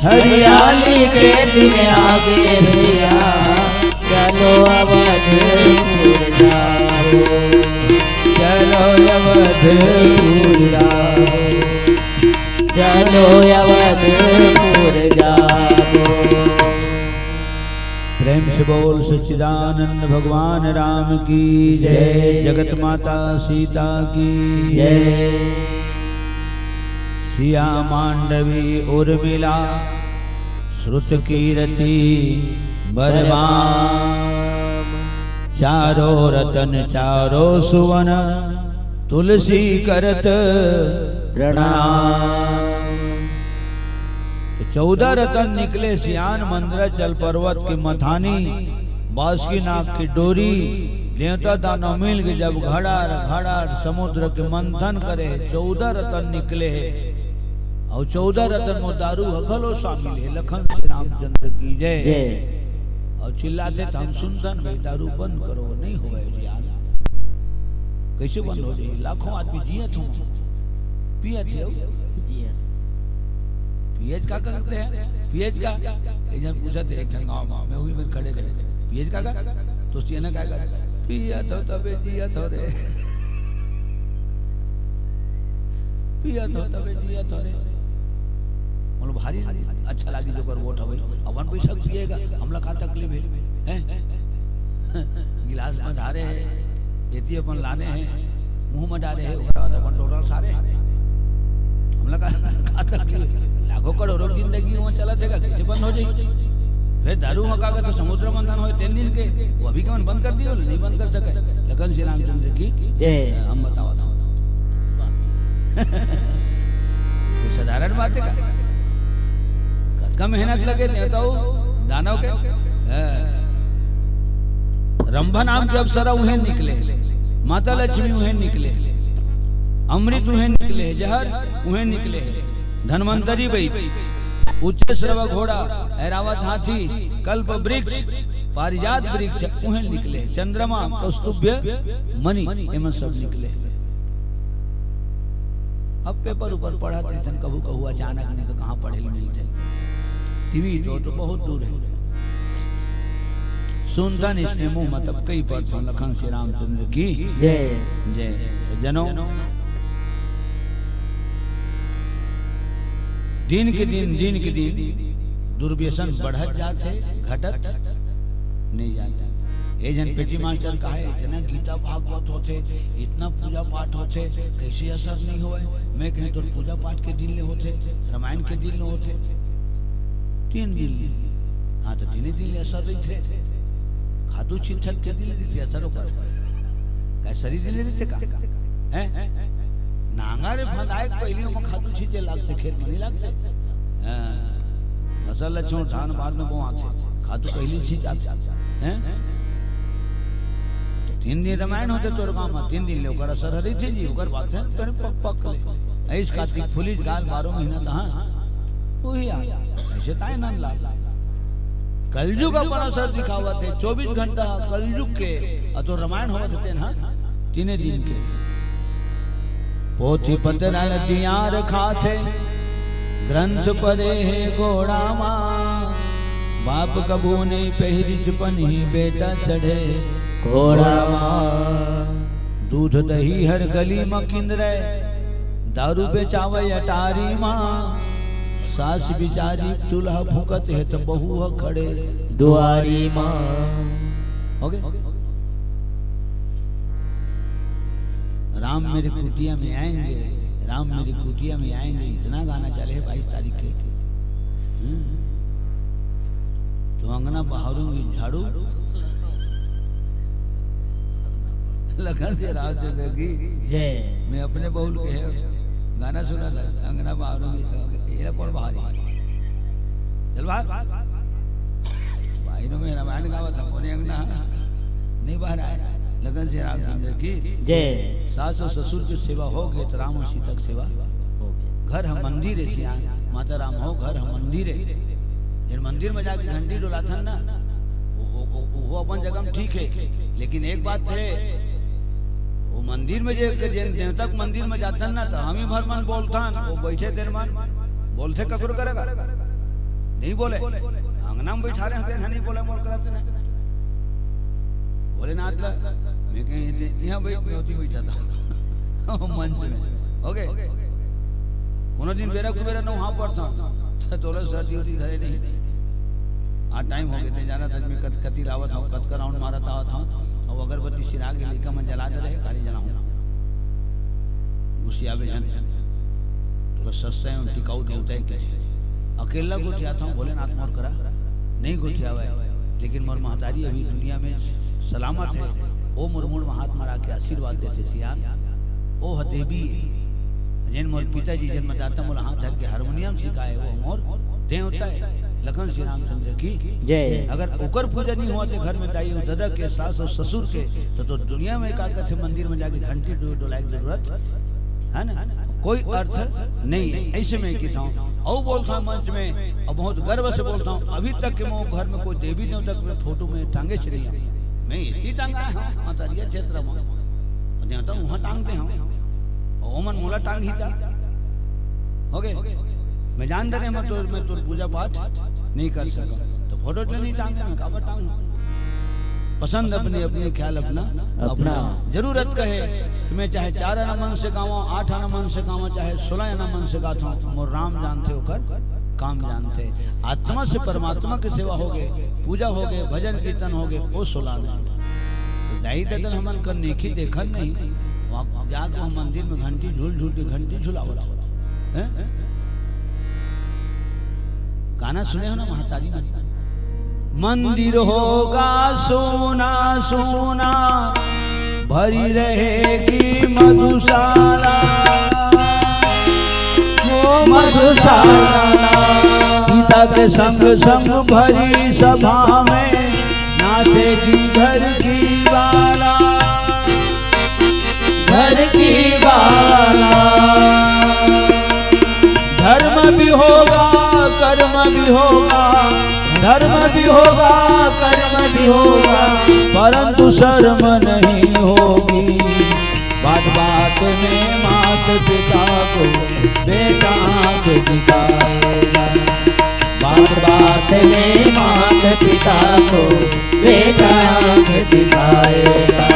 हरियाली के दिन आगे भैया, चलो अवधपुर जाबो। चलो अवधपुर जाबो। चलो अवधपुर जाबो। प्रेम से बोल सच्चिदानंद भगवान राम की जय। जगत माता सीता की जय। सिया मांडवी उर्मिला श्रुत कीरति बरबाम। चारो रतन चारो सुवन तुलसी करत प्रणाम। तो चौदह रतन निकले सियान मंदरा चल पर्वत के मथानी, बासुकीनाग के डोरी, देवता दानव मिल के जब घड़ार घड़ार समुद्र के मंथन करे हे, चौदह रतन निकले हे। अउ चौदह रतन म दारू ह घलो शामिल हे। लखन श्री रामचंद्र की जय। जय। अउ चिल्लाथे त हम सुनथन, "भाई दारू बंद करो, नहीं होवय जियान।" कइसे बंद हो जाही? लाखों आदमी जियत हों, पियत हे। जियत। पियत का करथे? पियत का? एक झन पूछत हे, एक झन गाँव म, मैं उही मेर खड़े रहेंव, "पियत का का?" तो सियान कहे, "पियत हों तभे जियत हों रे।" पियत हों तभे जियत हों रे। मतलब भारी अच्छा लागिस ओकर गोठ ह भाई। अपन पइसा के पिए गा, हमला का तकलीफ हे? हैं? गिलास म डारे हे, एती अपन लाने हे, मुँह म डारे हे, ओकर बाद अपन टोटल सारे हे। हमला का, का तकलीफ हे? लाखों करोड़ों जिंदगी ओमा चलत हे गा, कइसे बंद हो जाही? फेर दारू म का कहथे, समुद्र मंथन होय तीन दिन के, वो अभी के मन बंद कर दियो, नहीं बंद कर सकय। लखन श्री रामचंद्र की जय। हम बतावत हन। कोई साधारण बात हे का? कतका मेहनत लगे देवता अउ दानव के। हाँ। रंभा नाम के अप्सरा उहें निकले, माता लक्ष्मी उहें निकले, अमृत उहें निकले, जहर उहें निकले, धन्वंतरी वैद्य, उच्चैःश्रवा घोड़ा, ऐरावत हाथी, कल्प वृक्ष, पारिजात वृक्ष उहें निकले, चंद्रमा, कौस्तुभ्य मणि, एमन सब निकले। अब पेपर ऊपर पढ़त रहिथन, कभू कभू अचानक, नहीं तो कहाँ पढ़े ल मिलथे। टीवी तो, तो बहुत दूर हे। सुनथन इसने मुँह मतलब कई परथन। लखन श्री रामचंद्र की जय। जय। तो जनो, दिन के दिन, दिन के दिन दुर्व्यसन बढ़त जात हे, घटत नहीं जात हे। ए झन पेटी मास्टर कहे, इतना गीता भागवत होथे, इतना पूजा पाठ होथे, कइसे असर नहीं होवय? मैं कहेंव, तोर पूजा पाठ के दिन ले होथे, रामायण के दिन ले होथे, तीन दिन ले। हाँ, तो तीने दिन ले असर रहिथे। खातू छिंचत के दिन ले रहिथे असर ओकर। का शरीर ले रहिथे का? हैं? नांगर फंदाए के पहिली ओमा खातू छींचे लागथे, खेत म नहीं लागथे। हाँ। फसल ल छोड़, धान बाद में बोआथे, खातू पहिली छींचाथे। हैं? तो तीन दिन रामायण होथे तोर गाँव म, तीन दिन ले ओकर असर ह रहिथे जी, ओकर बाद फेर पक पक ले। अइस कातिक फूलिस गाल बारह महीना तहाँ, उही आ, अइसे ताय नंदलाल। कलयुग अपन असर दिखावत हे, चौबीस घंटा कलयुग के, अउ तोर रामायण होवत हे तेन ह तीने दिन के। पोथी पतरा ल दियार खाथे, ग्रंथ परे हे गोड़ा मा। बाप कभू नहीं पहिरिस पनही, बेटा चढ़े घोड़ा मा। दूध दही हर गली म किंदरय, दारू बेचावय अटारी म। सास बिचारी चूल्हा फूकत हे त बहू ह खड़े दुआरी म। हो गे? राम मेरी कुटिया में आएंगे, राम मेरी कुटिया में आएंगे, इतना गाना चले हे बाईस तारीख के। हम्म। तो अंगना बहारूंगी झाड़ू, लखन से राज लगी। जय। मैं अपने बहुल के है, गाना सुना था, अंगना बहारूंगी, ये कौन बहारी? चल बाहर। बाहर में रामायण गावा था, कोने अंगना नहीं बाहर आया। लखन से रामचंद्र की जय। सास और ससुर की सेवा हो गई तो राम और सीता की सेवा हो गई। घर हम मंदिर है सियान, माता राम हो घर हम मंदिर है। जिन मंदिर में जाके घंटी डोलाथन ना, वो, वो, वो, वो अपन जगह में ठीक है, लेकिन एक बात है, वो मंदिर में जे, जेन देवता के मंदिर में जाथन ना, तो हम ही भर मन बोलथन, वो बैठे तेन मन बोलथे, ककरो करेगा नहीं बोले, अंगना में बैठा रहे हैं, तेन नहीं बोले, मोर करत नहीं। भोलेनाथ ला, मैं कहीं इतने, यहाँ बैठ, मैं उतनी बैठा था। मंच में, ओके। कोनो दिन बेरा कुबेरा नौ हाँ पड़ता, तो दौलत सर्दी उर्दी धरे नहीं। आज टाइम हो गए थे, जाना था, मैं कत-, कति लावत हूँ, कत का राउंड मारत आवत हूँ, और अगरबत्ती सिरा के लइका मन जला दे रहे, खाली जलाऊँ। गुस्सियाबे झन, थोड़ा सस्ता एवं टिकाऊ देवता है किथे। अकेला गोठियात हूँ, भोलेनाथ मोर करा नहीं गोठियावे, लेकिन मोर महतारी अभी दुनिया में सलामत है। ओ मोर मुड़ में हाथ मरा के आशीर्वाद देथे सियान, ओ ह देवी है। जेन मोर पिताजी जन्मदाता मोला हाथ धर के हारमोनियम सिखाए, वो मोर देवता है। लखन श्री रामचंद्र की जय। अगर ओकर पूजा नहीं हुआ तो घर में दाई और दादा के, सास और ससुर के, तो, तो दुनिया में का कथे मंदिर में जाके घंटी डो-, डोलाए की जरूरत है ना, कोई अर्थ नहीं है। ऐसे में कहता हूँ, और बोलता हूँ मंच में, और बहुत गर्व से बोलता हूँ, अभी तक के मोर घर में कोई देवी देवता के फोटो में टांगे से नहीं है। मैं इतनी टांगा है, हाँ, मतरिया क्षेत्र में, और देवता वहाँ टांगते हैं, और ओमन मोला टांग ही था। हो गए? मैं जान रहे, मैं तो, मैं तो पूजा पाठ नहीं कर सका, तो फोटो तो नहीं टांगे, मैं काबर टांगू? पसंद अपनी, अपनी ख्याल अपना, अपना। अपना। जरूरत कहे कि मैं चाहे चार आना मन से गावा, आठ आना मन से गावा, चाहे सोलह आना मन से गाता हूँ, मोर राम जानथे, ओकर काम जानथे। आत्मा से परमात्मा की सेवा हो गए, पूजा हो गए, भजन कीर्तन हो गए, वो सोलह आना। तो दाई ददन हमन कर नेकी देखन नहीं, वहाँ जाके वहाँ मंदिर में घंटी झूल झूल के घंटी झुलावत हो। हैं? गाना सुने हो ना महतारी मन? मंदिर होगा सोना सोना, भरी रहेगी मधुशाला। ओ मधुशाला, पिता के संग संग भरी सभा में नाचेगी घर की बाला, घर की बाला। धर्म भी होगा, कर्म भी होगा, धर्म भी होगा, कर्म भी होगा, परंतु शर्म नहीं होगी। बात बात में मात पिता को बेटा आंख दिखाएगा। बात बात में मात पिता को बेटा आंख दिखाएगा।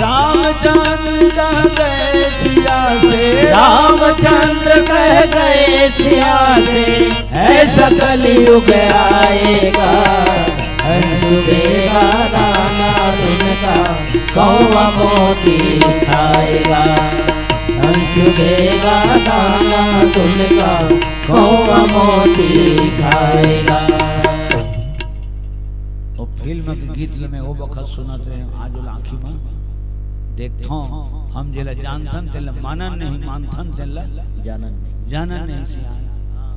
रामचंद्र कह गए सिया से, रामचंद्र कह गए सिया से, ऐसा कलयुग आएगा, अंत देगा दाना तुमका, कौवा मोती खाएगा। अंशु देगा दाना तुलका, कौवा मोती खाएगा। ओ फिल्म के गीत ल मैं ओ बखत सुनत रहे, आज ओला आँखी म देखथौं। हम जेला जानथन तेला मानन नहीं, मानथन तेला जानन नहीं। जानन नहीं सियान। हाँ।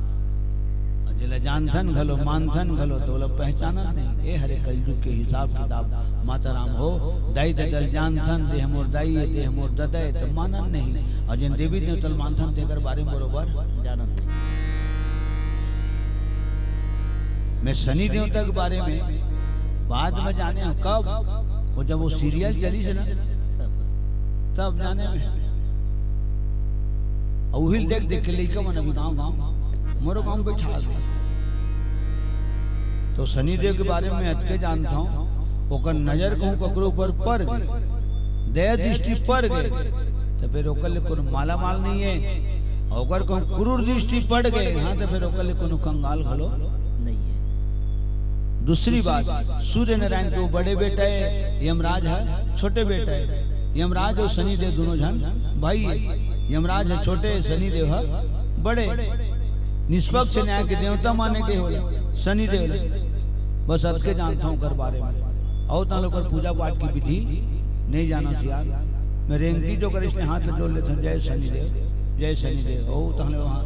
अउ जेला जानथन घलो, मानथन घलो, त ओला पहचानन नहीं। ए हरे कलयुग के हिसाब किताब। माता राम हो, दाई ददा ल जानथन, ते ह मोर दाई ए, ते ह मोर ददा ए, त मानन नहीं। अउ जेन देवी देवता ल मानथन, तेकर बारे म बरोबर जानन नहीं। मैं सनी देवता के बारे में बाद में जाने हौं। कब? वो जब वो सीरियल चलिस ना, तब जाने में। अउ उही ल देख देख के लइका मन अभी गाँव गाँव, मोरो गाँव में बैठा दे। तो सनी देव के बारे में अतके जानथौं, ओकर नजर कहूँ ककरो ऊपर पर गे, दया दृष्टि पड़ गे, त फेर ओकर ले कोनो मालामाल नइ हे। अउ ओकर कहूँ क्रूर दृष्टि पड़ गे, हाँ, त फेर ओकर ले कोनो कंगाल घलो नइ हे। दूसरी बात, सूर्य नारायण के वो बड़े बेटा हे, यमराज ह छोटे बेटा हे। यमराज अउ शनिदेव दूनों झन भाई हे। यमराज ह छोटे, शनिदेव ह बड़े। निष्पक्ष न्याय के देवता माने गे हे ओला, शनिदेव ला। बस अतके जानथंव ओकर बारे में। अउ तहन ओकर पूजा पाठ के विधि नइ जानंव सियान। मैं रेंगती जो करिस ने हाथ जोड़ लेथंव, जय शनिदेव, जय शनिदेव। अउ तहन ले वहाँ